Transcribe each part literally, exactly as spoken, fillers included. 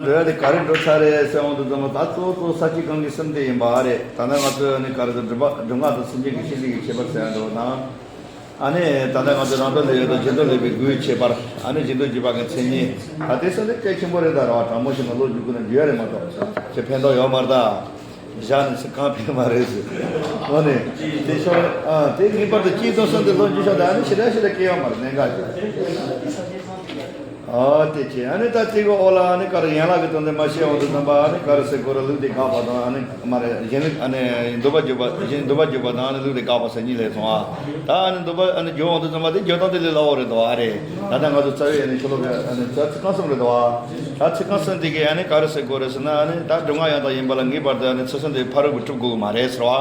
འགྲོ་ཡ་དེ་ག་རེ་འགྲོ་ཚར་རེད་ཟེར་འོང་དུས་ཙམ་པ། ད་གཙོ་བོ་གཙོ་བོ་ས་བཅུ་གང་གི་གསུམ་དེ་ཡིན་པ་རེད། ད་ལྟ་ང་ཚོས་ཨ་ནི་ག་རེ་ཟེར། སྒྲུབ་པ་སྒྲུབ་ངག་དང་སེམས་བསྐྱེད་ཀྱི་བཤད་ལུགས་ཀྱི་ཁྱད་པར་ཟེར་ཡ་འགྲོ་དང་། ཨ་ནི་ད་ལྟ་ང་ཚོས་རང་མདོ་ལས་ཡོད་དང་རྗེས་ཟློས་ལས་པའི་དགུའི་ཁྱད་པར། ཨ་ནི་རྗེས་ཟློས་བརྒྱུད་པ་གི་མཚན་ཉིད། ད་དེ་ཚོ་ནི་གལ་ཆེན་པོ་རེད། ད་རེད་བ། དྲང་མོ་བཤད་ན་ལོ་རྒྱུས་ཀུན་ན་རྒྱུས་ཡ་རེད་མ་གཏོགས་ཅི་ཕན་ཐོགས་ཡོད་མ་རེད། ད་བཞག་ནས་ཚིག་གང་ཕན་མ་རེད་ཟེར། འོ་ནི་དེ་ཤོར། ཨ་དེ་ངེས་པར་དུ་གཅིག་དང་གསུམ་དེ་ལོ་རྒྱུས་ཤོག་ད་ཨ་ནི་ཞེ་དྲག་ཞེ་དྲག་སྐྱེ་ཡོད་མ་རེད། གནད་འགག་ཅིག་ཨ་དེ་ཅི། ཨ་ནི་ད་དེ་གི་འོག་ལ་ཨ་ནི་ག་རེ་ཡན་ལག་གི་དོན་དེ་མ་བཤད་འོང་དུས་ཙམ་པ། ཨ་ནི་ག་རེ་ཟེར་དགོས་རེད། ལུགས་དེ་དགག་པ་དང་། ཨ་ནི་མ་རེད། གཞན་ལུགས། ཨ་ནི་འདོད་པ་བརྗོད་པ། གཞན་འདོད་པ་བརྗོད་པ་དང་། ཨ་ནི་ལུགས་དེ་དགག་པ་ཟེར་གཉིས་ལས་སོང་ཨ། ད་ཨ་ནི་འདོད་པ། ཨ་ནི་བརྗོད་འོང་དུས་ཙམ་པ་དེ་བརྗོད་སྟངས་དེ་ལས་སླ་བོ་རེད་དོ། ཨ་རེད། ད་ལྟ་ང་ཚོ་རྩ་བའི་ཨ་ནི་ཤོ་ལོ་ཀ་ཨ་ནི་རྩ་ཚིག་རྐང་གསུམ་རེད་དོ། ད་ཚིག་རྐང་གསུམ་དེ་གི་ཨ་ནི་ག་རེ་ཟེར་དགོས་རེད་ཟེར་ན། ཨ་ནི་ད་སྒྲུབ་ངག་ཡང་དག་ཡིན་པ་ལ་ངེས་པར་དུ་ཨ་ནི་ཚུལ་གསུམ་དེ་ཕ་རོལ་པོས་གྲུབ་དགོས་ཀྱི་མ་རེད་ཟེར་བ།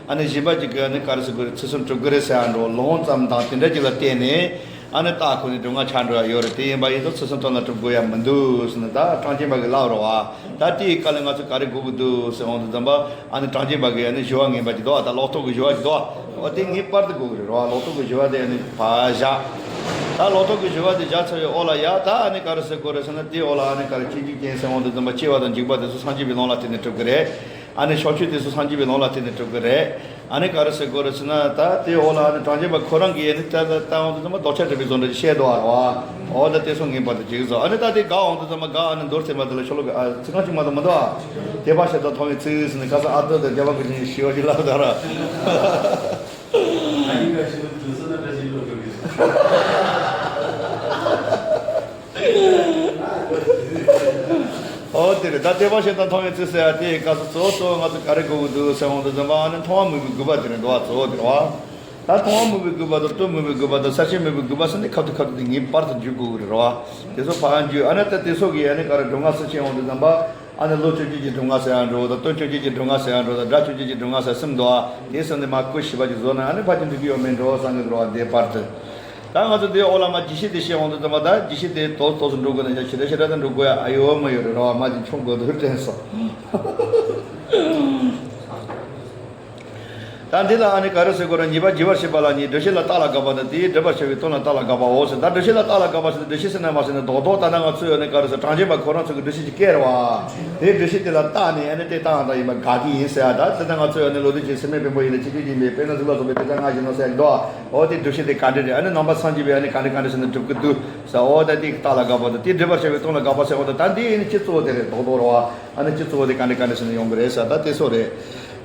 ཨ་ནི་གཞན་པ་ཅིག་གིས་ཨ་ནི་ག་རེ་ཟེར་དགོས་རེད། ཚུལ་གསུམ་གྲུབ་ཀྱི་རེད་ཟེར་ཡ་འགྲོ། ལུང་ཙམ་དང་དེ་འདྲ་ཅིག་ལ་བརྟེན་ནས་ཨ་ནི་རྟགས་ཁོ་ནས་སྒྲུབ་ངག་ཆགས་འགྲོ་ཡ་ཡོད་རེད། དེ་ཡིན་པ་ཡིན་ཙང་ཚུལ་གསུམ་དོན་ལ་གྲུབ་དགོས་ཡ་མི་འདུག་ཟེར་ནས། ད་གྲངས་ཅན་པ་གིས་ལབ་རོ་བ། ད་དེའི་སྐབས་ལ་ང་ཚོས་ག་རེ་དགོས་ཀྱི་འདུག་ཟེར་འོང་དུས་ཙམ་པ། ཨ་ནི་གྲངས་ཅན་པ་གིས་ཨ་ནི་སྦྱོར་བ་ངེས་པ་ཅིག་འདུག་བ། ད་ལོག་རྟོག་གི་སྦྱོར་བ་ཅིག་འདུག་བ། འོ་དེ་ངེས་པར་དུ་དགོས་ཀྱི་རེད་རོ་བ། ལོག་རྟོག་གི་སྦྱོར་བ་དེ་ཨ་ནི་ཕར་བཞག་ད་ལོག་རྟོག་གི་སྦྱོར་བ་དེ་བཞག་ཚར་བའི་འོག་ལ་ཡ། ད་ཨ་ནི་ག་རེ་ཟེར་དགོས་རེད་ཟེར་ན། དེའི་འོག་ལ་ཨ་ནི་ག་རེ། སྐྱེ་འཇིག་རྐྱེན་ཟེར་འོང་དུས་ཙམ་པ། སྐྱེ་བ་དང་འཇིག་པ་དེ་ཚོ་སངས་རྒྱས་པའི་ལུང་ལ་བརྟེན་ནས་གྲུབ་ཀྱི་རེད། ཨ་ནི་ཕྱོགས་ཆོས་དེ་ཚོ་སངས་རྒྱས་པའི་ལུང་ལ་བརྟེན་ནས་གྲུབ་ཀྱི་རེད། ཨ་ནི་ག་རེ་ཟེར་དགོས་རེད་ཟེར་ན། ད་དེའི་འོག་ལ་ཨ་ནི་གྲངས་ཅན་པ་ཁོ་རང་གིས་ཨ་ནི་ད་ལྟ་ལྟ་འོང་དུས་ཙམ་པ་ལྡོག་ཆ་སྒྲུབ་པའི་བཟོ་འདྲ་ཅིག་བཤད་འདུག་བ། འོ་ད་དེ་ཚོ་ངེས་པར་དུ་འཇིག་བཟོ། ཨ་ནི་ད་དེ་དགག་འོང་དུས་ཙམ་པ། དགག་ཨ་ནི་མདོར་བསྟན་པ་དེ་ལ་ཤོ་ལོ་ཀ་ཨ་ཚིག་རྐང་གཅིག་མ་གཏོགས་མི་འདུག་བ། དད་པ་ཞེ་སྡང་མཐོང་བའི་ཚུལ་ཟེར་ནས། ཁ་སང་ཨ་ཏོ་དང་རྒྱལ་བ་ཀུན་མཁྱེན་ཞི་བ་ཞིག་ལབ་ད་ར། ཨོ་དེ་རེད། ད་དད་པ་ཞེ་སྡང་མཐོང་བའི་ཚུལ་ཟེར་ཡ་དེ་ག་ས་གཙོ་བོ་གཙོ་བོ་ང་ཚོ་ག་རེ་དགོས་ཀྱི་འདུག་ཟེར་འོང་དུས་ཙམ་པ། ཨ་ནི་མཐོང་བ་མོས་པའི་དགོས་པ་དེ་རེད་འདུག་བ། གཙོ་བོ་དེ་རེད་བ། ད་མཐོང་བ་མོས་པའི་དགོས་པ་དང་། རྟོག་མོས་པའི་དགོས་པ་དང་། གསལ་བྱེད་མོས་པའི་དགོས་པ་ཟེར་ནས་ཁ་ཐུག་ཁ་ཐུག་དེ་ངེས་པར་དུ་འཇུག་དགོས་ཀྱི་རེད་བ། དེ་ཚོ་ཕར་འཇུག་ཨ་ནི་ད་དེ་ཚོ་གིས་ཨ་ནི་ག་རེ། སྒྲུབ་ངག་སེམས་བསྐྱེད་འོང་དུས་ཙམ་པ། ཨ་ནི་བློ་བཅོམ་བྱེད་ཀྱི་སྒྲུབ་ངག་ཟེར་ཡ་འགྲོ་དང་། དོན་བཅོམ་བྱེད་ཀྱི་སྒྲུབ་ངག་ཟེར་ཡ་འགྲོ་དང་། སྒྲ་བཅོམ་བྱེད་ཀྱི་སྒྲུབ་ངག་ཟེར་གསུམ་འདུག་བ། དེ་གསུམ་དེ་མར་བརྐོས་ཞིབ་པ་ཅིག་བཟོ་ན། ཨ་ནི་ཕལ་ཆེར་འགྲིག་གི་ཡོད་མེད་འགྲོ་བསམ་གྱི་འདུག་བ། འདི་བར་དུ། ད་ང་ཚོ་འདིའི་འོག་ལ་མར་རྒྱས་བཤད་དེ་བཤད་འོང་དུས་ཙམ་པ། ད་རྒྱས་བཤད་དེ་ཏོག་ཏོག་ཙམ་འགྲོ་དགོས་ན་ཡང་ཞེ་དྲག་ཞེ་དྲག་ད་འགྲོ་དགོས་ཡ་ཨ་ཡོད་མ་ཡོད་རེད་རོ། མར་ཅིག་མཆོང་དགོས་འདུག་དྲན་སོང་། ད་འདི་ལ་ཨ་ནི་ག་རེ་ཟེར་དགོས་རེད། ཉེས་པ་བགྱི་བར་བྱེད་པ་ལ་གཉིས། སྒྲུབ་བྱེད་ལ་རྟགས་ལ་དགག་པ་དང་། དེས་སྒྲུབ་པར་བྱ་བའི་དོན་ལ་རྟགས་ལ་དགག་པའོ་ཟེར། ད་སྒྲུབ་བྱེད་ལ་རྟགས་ལ་དགག་པ་ཟེར་ན། སྒྲུབ་བྱེད་ཟེར་ན་མ་ཟེར་ན་རྡོག་རྡོག་ད་ལྟ་ང་ཚོས་ཨ་ནི་ག་རེ་ཟེར། གྲངས་ཅན་པ་ཁོ་རང་ཚོ་གིས་སྒྲུབ་བྱེད་ཅིག་བཀལ་རེད་བ། དེའི་སྒྲུབ་བྱེད་དེ་ལ་བརྟགས་ནས་ཨ་ནི་དེ་རྟགས་ཡང་དག་ཡིན་པ་དགག་གི་ཡིན་ཟེར་ཡ། ད་ད་ལྟ་ང་ཚོས་ཨ་ནི་བློ་ལྡན་གྱི་སེམས་མེད་བེམ་པོ་ཡིན་ལ། ཆེ་ཆུང་གཉིས་མེད། དཔེར་ན་གཟུགས་ལ་སོགས་པའི་དཔེ་བྱད་ལྔ་བཞིན་ནོ་ཟེར་ཡ་འདུག་བ། འོ་དེ་སྒྲུབ་བྱེད་དེ་ག་འདྲ་རེད། ཨ་ནི་ནང་པ་སངས་རྒྱས་པས་ཨ་ནི་ག་འདྲ་ག་འདྲ་ཟེར་ན་སྒྲུབ་ཀྱི་འདུག་ཟེར། འོ་ད་དེ་རྟགས་ལ་དགག་པ་དང་། དེས་སྒྲུབ་པར་བྱ་བའི་དོན་ལ་དགག་པ་ཟེར། འོ་ད་ད་འདི་ཨ་ནི་སྤྱི་གཙོ་བོ་དེ་རེད། རྡོག་རྡོག་རེད་བ། ཨ་ནི་སྤྱི་གཙོ་བོ་དེ་ག་འདྲ་ག་འདྲ་ཟེར་ནས་ཡོང་གི་རེད་ཟེར། ད་དེ་ཚོ་རེད།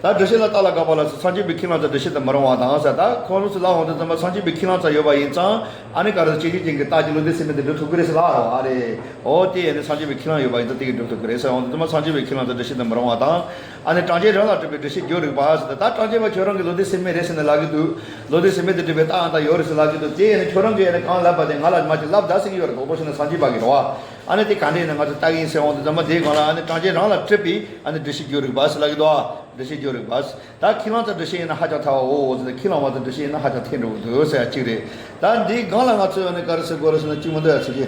ད་སྒྲུབ་བྱེད་ལ་རྟགས་ལ་དགག་པ་ལ་སོགས། སངས་རྒྱས་པའི་ཁས་བླངས་ཙམ་སྒྲུབ་བྱེད་དུ་མི་རུང་བ་དང་ཟེར། ད་ཁོང་ཚོས་ལབ་འོང་དུས་ཙམ་པ། སངས་རྒྱས་པའི་ཁས་བླངས་ཙམ་ཡོད་པ་ཡིན་ཙང་། ཨ་ནི་ག་རེ། སྐྱེ་འཇིག་རྐྱེན་གྱི་རྟགས་ཀྱིས་བློ་ལྡན་སེམས་མེད་དེ་སྒྲུབ་ཐུབ་ཀྱི་རེད་ཟེར་ལབ་རོ། ཨ་རེད། འོ་དེ་ཨ་ནི་སངས་རྒྱས་པའི་ཁས་བླངས་ཡོད་པ་ཡིན་ཙང་དེ་གིས་སྒྲུབ་ཐུབ་ཀྱི་རེད་ཟེར་འོང་དུས་ཙམ་པ། སངས་རྒྱས་པའི་ཁས་བླངས་ཙམ་སྒྲུབ་བྱེད་དུ་མི་རུང་བ་དང་། ཨ་ནི་གྲངས་ཅན་རང་ལ་གྲུབ་པའི་སྒྲུབ་བྱེད་རྒྱུ་རིགས་པ་ཟེར། ད་གྲངས་ཅན་པ་ཁྱོད་རང་གིས་བློ་ལྡན་སེམས་མེད་རེད་ཟེར་ནས་ལབ་ཀྱི་འདུག་བློ་ལྡན་སེམས་མེད་དེ་སྒྲུབ་པའི་རྟགས་ཡང་དག་ཡོད་རེད་ཟེར་ལབ་ཀྱི་འདུག་དེ་ཨ་ནི་ཁྱོད་རང་གིས་ཨ་ནི་གང་ལབ་པ་དེ་ང་ལ་མར་ཅིག་ལབ་ད་ཟེར་གྱི་ཡོད་རེད། རྡོག་རྡོག་བྱས་ན་སངས་རྒྱས་པ་གིས་རེད་བ། ཨ་ནི་དེ་ག་འདྲ་ཡིན་ན་ང་ཚོས་ལྟ་གི་ཡིན་ཟེར་འོང་དུས་ཙམ་པ། དེའི་སྒང་ལ་ཨ་ནི་གྲངས་ཅན་རང་ལ་གྲུབ་པའི་ཨ་ནི་སྒྲུབ་བྱེད་རྒྱུ་རིགས་པ་ཟེར་ལབ་ཀྱི་འདུག་བ། སྒྲུབ་བྱེད་རྒྱུ་རིགས་པ་ཟེར། ད་ཁས་བླངས་ཙམ་སྒྲུབ་བྱེད་ཡིན་ན་ཧ་ཅང་ཐལ་བའོ་ཟེར། ཁས་བླངས་པ་ཙམ་སྒྲུབ་བྱེད་ཡིན་ན་ཧ་ཅང་ཐལ་འགྲོ་གི་འདུག་ཟེར་ཡ་གཅིག་རེད། ད་འདིའི་སྒང་ལ་ང་ཚོས་ཨ་ནི་ག་རེ་ཟེར་དགོས་རེད་ཟེར་ན། གཅིག་མི་འདུག་ཡ་ཟེར་གྱི།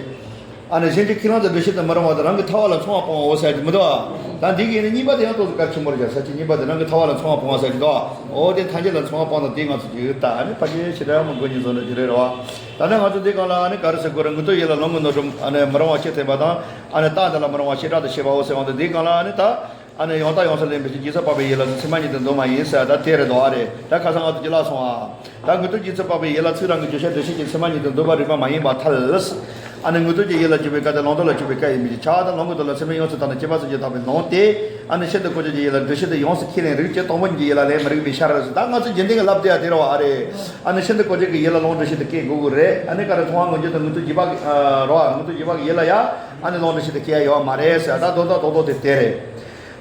ཨ་ནི་གཞན་གྱི་ཁས་བླངས་ཙམ་སྒྲུབ་བྱེད་དུ་མི་རུང་བ་དང་། རང་གི་ཐལ་བ་ལ་མཚུངས་པ་སྤོང་བའོ་ཟེར་གྱི་མི་འདུག་བ། ད་འདི་གི་ཨ་ནི་གཉིས་པ་དེ་ཡང་ཏོག་ཙམ་གལ་ཆེན་པོ་རེད་ཟེར་གྱི། གཉིས་པ་དེ་རང་གི་ཐལ་བ་ལ་མཚུངས་པ་སྤོང་བ་ཟེར་གྱི་འདུག་བ། འོ་དེ་ཐལ་འགྱུར་ལ་མཚུངས་པ་སྤོང་དང་། དེ་ང་ཚོས་ཅིག་ད་ཨ་ནི་ཕལ་ཆེར་ཞེ་དྲག་མི་དགོས་ཉིན་བཟོ་འདྲ་ཅིག་རེད་རེད་བ། ད་ནི་ང་ཚོ་འདི་སྒང་ལ་ཨ་ནི་ག་རེ་ཟེར་དགོས་རེད། མངོན་རྟོགས་ཡུལ་ལ་ལོངས་སྐུ་ནོར་སྒྲོན། ཨ་ནི་མི་རུང་བ་ཕྱིར་འཐེན་པ་དང་། ཨ་ནི་རྟགས་འདི་ལ་མི་རུང་བ་བྱེ་བྲག་ཏུ་ཕྱེ་བའོ་ཟེར་འོང་དུས། འདི་སྒང་ལ་ཨ་ནི་ད། ཨ་ནི་ཡང་དག་ཡོངས་སུ་ལེན་པའི་ཕྱིར། སྦྱིན་སོགས་སྤངས་པའི་ཡུལ་ལ་སོགས། མཚན་མ་ཉིད་དུ་འདོད་མ་ཡིན་ཟེར། ད་དེ་རེད་དོ། ཨ་རེད། ད་ཁ་སང་ང་ཚོ་ཅིག་ལབ་སོང་ཨ། ད་མངོན་རྟོགས་སྦྱིན་སོགས་སྤངས་པའི་ཡུལ་ལ་ཚིག་རང་གི་བརྗོད་བྱ་འགྲེལ་བྱེད་ཀྱི་མཚན་མ་ཉིད་དུ་འདོད་པ་རིགས་པ་མ་ཡིན་པར་ཐལ། ཨ་ནི་མངོན་རྟོགས་ཀྱི་ཡུལ་ལ་གྱུར་པའི་སྐབས་དེ་ལོངས་སྟོབས་ལ་གྱུར་པའི་སྐབས་ཡིན་པའི་ཕྱིར། ཆ་དང་ལོངས་སྐུ་དོན་ལ་མཚན་མའི་ཡུལ་ཚུལ་བརྟགས་ནས་སྐྱེ་བ་གསུམ་གྱིས་དག་པའི་ལུང་སྟེ། ཨ་ནི་ཤིན་ཏུ་གོ་ཆོད་ཀྱི་ཡུལ་ལ་འགྲེལ་བྱེད་དུ་ཡོངས་སུ་ཁས་ལེན་རིགས་ཀྱི་དང་པོ་ཉིད་ཀྱི་ཡུལ་ལ་ལེན་མི་རིགས་པའི་ཕྱིར་ཟེར། ད་ང་ཚོས་རྒྱུན་ལྡན་གྱི་ལབ་བསྡད་ཡ་དེ་རེད་བ། ཨ་རེད། ཨ་ནི་ཤིན་ཏུ་གོ་ཆོད་ཀྱི་ཡུལ་ལ་ལུང་འགྲེལ་བྱེད་དུ་སྐྱེལ་དགོས་ཀྱི་རེད། ཨ་ནི་ག་རེ་ཟེར། མཐོང་བ་མངོན་གྱུར་དང་མངོན་རྟོགས་རྒྱུད་པ་གི་ཨ་རོ། མངོན་རྟོགས་རྒྱུད་པ་གི་ཡུལ་ལ་ཡ་ཨ་ནི་ལུང་འགྲེལ་བྱེད་དུ་སྐྱེལ་ཡ་ཡོད་མ་རེད་ཟེར། ད་རྡོག་རྡོག་རྡོག་རྡོག་དེ་དེ་རེད།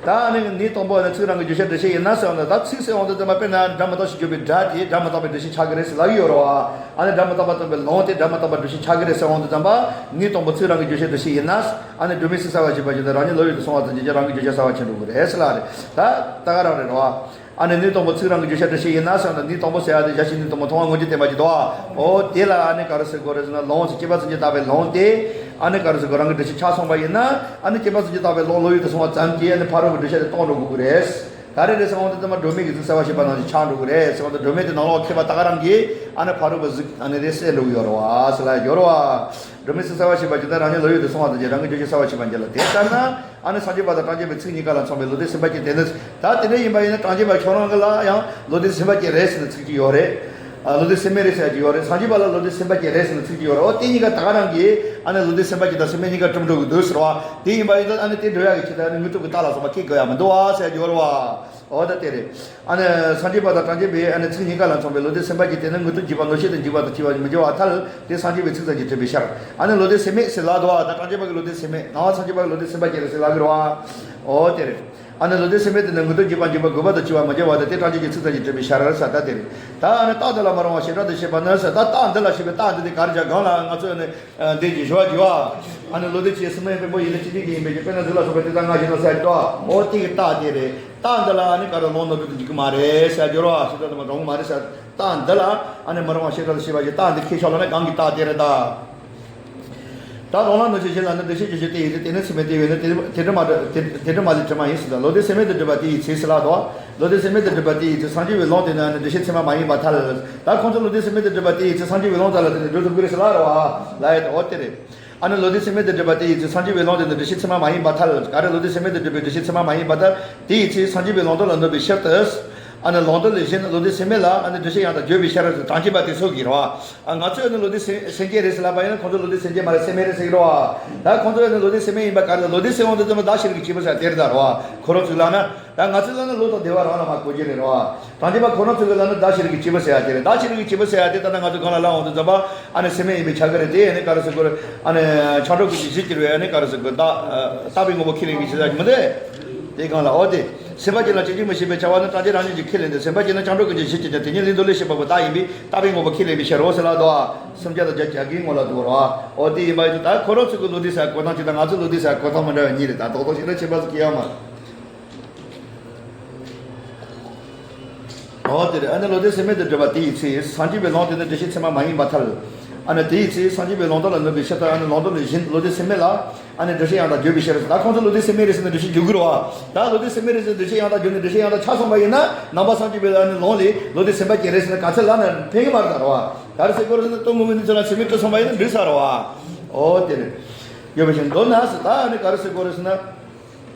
ད་ཨ་ནི་ནི་དང་པོ་ནི་ཚིག་རང་གི་བརྗོད་བྱ་འགྲེལ་བྱེད་ཡིན་ན་ཟེར་བ་ན། ད་ཚིག་ཟེར་འོང་དུས་ཙམ་པ། དཔེར་ན་སྒྲ་མི་རྟག་ཅེས་བརྗོད་པའི་སྒྲ་དེ་སྒྲ་མི་རྟག་པའི་འགྲེལ་བྱེད་ཆགས་ཀྱི་རེད་ཟེར་ལབ་ཀྱི་ཡོད་རེད་བ། ཨ་ནི་སྒྲ་མི་རྟག་པ་སྟོན་པའི་ལུང་དེ་སྒྲ་མི་རྟག་པ་འགྲེལ་བྱེད་ཆགས་ཀྱི་རེད་ཟེར་འོང་དུས་ཙམ་པ། ནི་དང་པོ་ཚིག་རང་གི་བརྗོད་བྱ་འགྲེལ་བྱེད་ཡིན་ན། ཨ་ནི་སྒྲོན་མེ་ཚིག་གསལ་བར་བྱེད་པ་བཞིན་དུ་རང་ཉིད་བློ་ཡུལ་དུ་སོང་བ་ཙམ་གྱིས་ཀྱང་རང་གི་བརྗོད་བྱ་གསལ་བར་བྱེད་འགྲོ་གི་རེད་ཟེར་ལབ་རེད། ད་ད་ག་རང་རེད་རེད་བ། ཨ་ནི་ནི་དང་པོ་ཚིག་རང་གི་བརྗོད་བྱ་འགྲེལ་བྱེད་ཡིན་ན་ཟེར་བ་ན། ནི་དང་པོ་ཟེར་ཡ་དེ་བཞག་བྱས་ནི་དང་པོ་མཐོང་བ་མངོན་གྱུར་བསྟན་པ་ཅིག་འདུག་བ། འོ་དེ་ལ་ཨ་ནི་ག་རེ་ཟེར་དགོས་རེད་ཟེར་ན། ལུང་ཟེར། སྐྱེ་བ་གསུམ་གྱིས་དག་པའི་ལུང་སྟེ། ཨ་ནི་ག་རེ་ཟེར་དགོས། རང་གི་འགྲེལ་བྱེད་ཆགས་སོང་བ་ཡིན་ན། ཨ་ནི་སྐྱེ་བ་གསུམ་གྱིས་དག་པའི་ལུང་བློ་ཡུལ་དུ་སོང་བ་ཙམ་གྱིས་ཨ་ནི་ཕ་རོལ་པོའི་འགྲེལ་བྱ་དེ་སྟོང་འགྲོ་དགོས་ཀྱི་རེད། ག་རེ་རེད་ཟེར་འོང་དུས་ཙམ་པ་སྒྲོན་མེ་གི་གཟུགས་གསལ་བར་བྱེད་པ་ནང་བཞིན་ཆགས་འགྲོ་གི་རེད་ཟེར་འོང་དུས། སྒྲོན་མེ་དེ་ནང་ལོགས་ཁེབས་པ་ད་ག་རང་གིས་ཨ་ནི་ཕ་རོལ་པོ་གཟུགས་ཨ་ནི་རེད་གསལ་འགྲོ་གི་ཡོད་རེད་བ་ཟེར་ལ་ཡོད་རེད་བ། སྒྲོན་མེ་གཟུགས་གསལ་བར་བྱེད་པ་ཇི་ལྟར་རང་ཉིད་བློ་ཡུལ་དུ་སོང་བ་དང་བཅས་རང་གི་རྗོད་བྱེད་གསལ་བར་བྱེད་པ་འགྱུར་ལ། དེ་ལྟར་ན་ཨ་ནི་སངས་རྒྱས་པ་དང་གྲངས་ཅན་པའི་ཚིག་གཉིས་ཀ་ལ་མཚུངས་པའི་བློ་ལྡན་སེམས་དཔའ་ཅན་དེ་ནི། ད་དེ་འདྲ་ཡིན་པ་ཡིན་ན་གྲངས་ཅན་པ་ཁྱོད་རང་གི་ལ་ཡང་བློ་ལྡན་སེམས་དཔའ་ཅན་རེད་ཟེར་ནས་ཚིག་གཅིག་ཡོད་རེད། ཨ། བློ་ལྡན་སེམས་མེད་རེད་ཟེར་གྱི་ཡོད་རེད། སངས་རྒྱས་པ་ལ་བློ་ལྡན་སེམས་དཔའ་ཅན་རེད་ཟེར་ནས་ཚིག་གཅིག་ཡོད་རེད། འོ་དེ་གཉིས་ཀ་ད་ག་རང་གིས་ཨ་ནི་བློ་ལྡན་སེམས་དཔའ་ཅན་དང་སེམས་མེད་གཉིས་ཀ་གྲུབ་འགྲོ་གི་འདུག་ཟེར་བ། དེ་ཡིན་པ་ཡིན་ན་ཨ་ནི་དེ་འགྲོ་ཡག་གི་ཆེད་དུ་ཨ་ནི་དངོས་སྟོབས་ཀྱི་རྟགས་ལ་སོགས་པ་ཁྱེད་དགོས་ཡག་མི་འདུག་ཨ་ཟེར་གྱི་ཡོད་རེད་བ། འོ་ད་དེ་རེད། ཨ་ནི་སངས་རྒྱས་པ་དང་གྲངས་ཅན་པའི་ཨ་ནི་ཚིག་གཉིས་ཀ་ལ་མཚུངས་པའི་བློ་ལྡན་སེམས་དཔའ་ཅན་དེ་ནི་དངོས་སྟོབས་འཇིག་པ་ངོ་ཤེས་དང་འཇིག་པ་དང་བཅས་པ་མི་འགྱུར་བར་ཐལ། དེ་སངས་རྒྱས་པའི་ཚིག་ཙམ་གྱིས་གྲུབ་པའི་ཕྱིར། ཨ་ནི་བློ་ལྡན་སེམས་མེད་ཟེར་ལབ་འདུག་བ། ད་གྲངས་ཅན་པ་གི་བློ་ལྡན་སེམས་མེད་ནང་བ་སངས་རྒྱས་པ་གི་བློ་ལྡན་སེམས་དཔའ་ཅན་རེད་ཟེར་ལབ་ཀྱི་རེད་བ། འོ་དེ་རེད། ཨ་ནི་བློ་ལྡན་སེམས་མེད་དེ་ནི་དངོས་སྟོབས་འཇིག་པ་འཇིག་པ་དགོས་པ་དང་བཅས་པ་མི་འགྱུར་བ་དང་དེ་གྲངས་ཅན་གྱི་ཚིག་ཙམ་གྱིས་གྲུབ་པའི་ཕྱིར་ཟེར་ད་དེ་རེད། ད་ཨ་ནི་རྟགས་འདི་ལ་མ་རུང་བ་བྱེ་བྲག་ཏུ་བཤད་པ་ནི་ཟེར། ད་རྟགས་འདི་ལ་བྱེད་པའི་རྟགས་འདི་དེ་ག་རེ་བྱ་གང་ལ་ང་ཚོས་ནི་འདི་གྱི་ཞུ་བ་བགྱི་བ། ཨ་ནི་བློ་ལྡན་གྱི་སེམས་མེད་བེམ་པོ་ཡིན་ན་ཅི་ནས་ཀྱི་ཡིན་པའི་ཀྱི་དཔེར་ན་གཟུགས་ལ་སོགས་པའི་དེ་དག་ང་བཞིན་ནོ་ཟེར་གྱི་འདུག་འོ་དེ་གི་རྟགས་དེ་རེད། རྟགས་འདི་ལ་ཨ་ནི་ག་རེ་ལོང་ནོར་འཁྲུལ་དུ་འཇུག་གི་མ་རེད་ཟེར་གྱི་རོ། ཞེ་དྲག་དུ་མ་གྲོང་གི་མ་རེད་ཟེར། རྟགས་འདི་ལ་ཨ་ནི་མ་རུང་བ་ཞེ་དྲག་ཏུ་བྱེད་པ་ཞིག་རྟགས་འདི་ཁས་ཤོར་ལ་ནི་གང་གི་རྟགས་དེ་རེད་ད། ད་རང་ལ་གནོད་བྱེད་གཞན་ལ་ནི་འདུ་ཤེས་ཀྱི་རྟེན་ཡིན་ཏེ། དེ་ནི་སེམས་མེད་དེ་བས་ན་དེ་དེ་འདྲ་མ་དེ་དེ་འདྲ་མ་ལས་གྲིབ་མ་ཡིན་ཟེར་ད། བློ་ལྡན་སེམས་མེད་དུ་གྲུབ་པ་དེ་ཡི་ཚེ་ཟེར་ལ་དོ། བློ་ལྡན་སེམས་མེད་དུ་གྲུབ་པ་དེ་ཡི་ཚེ་སངས་རྒྱས་པའི་ལུང་དེ་ནི་ཨ་ནི་འདུ་ཤེས་མཚན་མ་མ་ཡིན་པར་ཐལ། ད་ཁོང་ཚོ་བློ་ལྡན་སེམས་མེད་དུ་གྲུབ་པ་དེ་ཡི་ཚེ་སངས་རྒྱས་པའི་ལུང་དག་ལ་དེ་ནི་འགྲོ་ཐུབ་ཀྱི་རེད་ཟེར་ལ་རོ། ཨ་ལ་ཡ་དོ་དེ་རེད། ཨ་ནི་བློ་ལྡན་སེམས་མེད་དུ་གྲུབ་པ་དེ་ཡི་ཚེ་སངས་རྒྱས་པའི་ལུང་དེ་ནི་འདུ་ཤེས་མཚན་མ་མ་ཡིན་པར་ཐལ། ག་རེ་བློ་ལྡན་སེམས་མེད་དུ་གྲུབ་པའི་འདུ་ཤེས་མཚན་མ་མ་ཡིན་པར་ཐལ། དེ་ཡི་ཚེ་སངས་རྒྱས་པའི་ལུང་དག་ལ་གནོད་པའི་ཕྱིར་དུ། ཨ་ནི་ལུང་དག་ལས་གཞན་བློ་ལྡན་སེམས་མེད་ལ་ཨ་ནི་འདུ་ཤེས་ཡང་དག་བརྗོད་པའི་ཕྱིར་དུ་གྲངས་ཅན་པ་དེ་ཚོ་གིས་རོ། ཨ་ང་ཚོས་ཨ་ནི་བློ་ལྡན་སེམས་སེམས་ཅན་རེད་ཟེར་ལབ་པ་ཡིན་ན་ཁོང་ཚོ་བློ་ལྡན་སེམས་ཅན་མ་རེད་སེམས་མེད་རེད་ཟེར་གི་རོ། ད་ཁོང་ཚོས་ཨ་ནི་བློ་ལྡན་སེམས་མེད་ཡིན་པ་ག་རེ་ད་བློ་ལྡན་སེམས་དབང་དུ་བཏང་ན་བདག་ཤེས་རིག་གི་སྐྱེས་བུ་ཟེར་དེ་རེད་ད་རོ། ཁོ་རང་ཚོས་ལབ་ན། ད་ང་ཚོས་ལབ་ན་བློ་དང་བདེ་བ་རང་ལ་མ་གོ་རྒྱུ་རེད་རོ། གྲངས་ཅན་པ་ཁོ་རང་ཚོས་ལབ་ན་བདག་ཤེས་རིག་གི་སྐྱེས་བུ་ཟེར་ཡ་དེ་རེད། བདག་ཤེས་རིག་གི་སྐྱེས་བུ་ཟེར་ཡ་དེ་ད་ལྟ་ང་ཚོ་གང་ལ་ལབ་འོང་དུས་ཙམ་པ་ཨ་ནི་སེམས་མེད་ཡིན་པའི་ཆ་ག་རེད་དེ། ཨ་ནི་ག་རེ་ཟེར་དགོས་རེད། ཨ་ནི་ཆགས་སྒྲིབ་ཀུན་གྱི་གཞི་གྱུར་བའི་ཨ་ནི་ག་རེ་ཟེར་དགོས་རེད། ད་ལྟ་བའི་དངོས་པོ་ཁས་ལེན་གྱི་ཆེད་དུ་མི་འདུག་དེ་གང་ལ་འོ་དེ། སེམས་པ་ཅན་ལ་བྱེད་ཀྱི་མི་ཤེས་པའི་བྱ་བ་ནི་གྲངས་ཅན་རང་ཉིད་ཀྱིས་ཁས་ལེན་ཏེ། སེམས་པ་ཅན་ནི་སྐྱབས་འགྲོ་ཀུན་གྱི་གཞི་གྱུར་ཅིང་དེ་ཉིད་ལུས་འདོད་ལས་སྐྱེས་པ་པོ་བདག་ཡིན་པས་ལྟ་བའི་དངོས་པོ་ཁས་ལེན་པའི་ཕྱིར་རོ་ཟེར་ལ་དོ། སུམ་བརྒྱ་དང་བརྒྱད་ཀྱི་ངོ་ལ་འདུག་རོ། འོ་དེ་ཡིན་པ་ཡིན་དུས་ད་ཁོ་རང་ཚོ་གི་བློ་འདི་ཟེར་གོ་སྟངས་གཅིག་དང་ང་ཚོའི་བློ་འདི་ཟེར་གོ་སྟངས་མི་འདྲ་བ་གཉིས་རེད། ད་རྡོག་རྡོག་ཞིག་ན་ཁྱད་པར་ཟིག་གི་ཡོད་མ་རེད། འོ་དེ་རེད། ཨ་ནི་བློ་ལྡན་སེམས་མེད་དུ་གྲུབ་པ་དེ་ཡི་ཚེ་སངས་རྒྱས་པའི་ལུང་དེ་ནི་འདུ་ཤེས་མཚན་མ་མ་ཡིན་པར་ཐལ། ཨ་ནི་དེ་ཡི་ཚེ་སངས་རྒྱས་པའི་ལུང་དག་ལ་གནོད་པའི་ཕྱིར་དུ། ཨ་ནི་ལུང་དག་ལས་གཞན་བློ་ལྡན་སེམས་མེད་ལ་ཨ་ནི་འདུ་ཤེས་ཡང་དག་བརྗོད་པའི་ཕྱིར། ད་ཁོང་ཚོ་བློ་ལྡན་སེམས་མེད་རེད་ཟེར་ནས་འདུ་ཤེས་འཇུག་གི་རེད་བ། ད་བློ་ལྡན་སེམས་མེད་རེད་ཟེར་ནས་འདུ་ཤེས་ཡང་དག་བརྗོད་ནས་འདུ་ཤེས་ཡང་དག་ཆགས་སོང་བ་ཡིན་ན། ནང་པ་སངས་རྒྱས་པའི་ཨ་ནི་ལུང་ལས་བློ་ལྡན་སེམས་དཔའ་ཅན་རེད་ཟེར་ནས་ག་ཚོད་ལབ་ན་ཕན་གི་མ་རེད་ད་རེད་བ། ག་རེ་ཟེར་དགོས་རེད་ཟེར་ན་སྟོང་དངོས་པོའི་གནས་ཚུལ་ལ་སེམས་མེད་སྤྲོས་སོང་བ་ཡིན་ན་འགྲིག་ས་རེད་བ། འོ་དེ་རེད། ཡོད་པ་བཞིན་མདོར་ན་ཟེར་ད་ཨ་ནི་ག་རེ་ཟེར་དགོས་རེད་ཟེར་ན།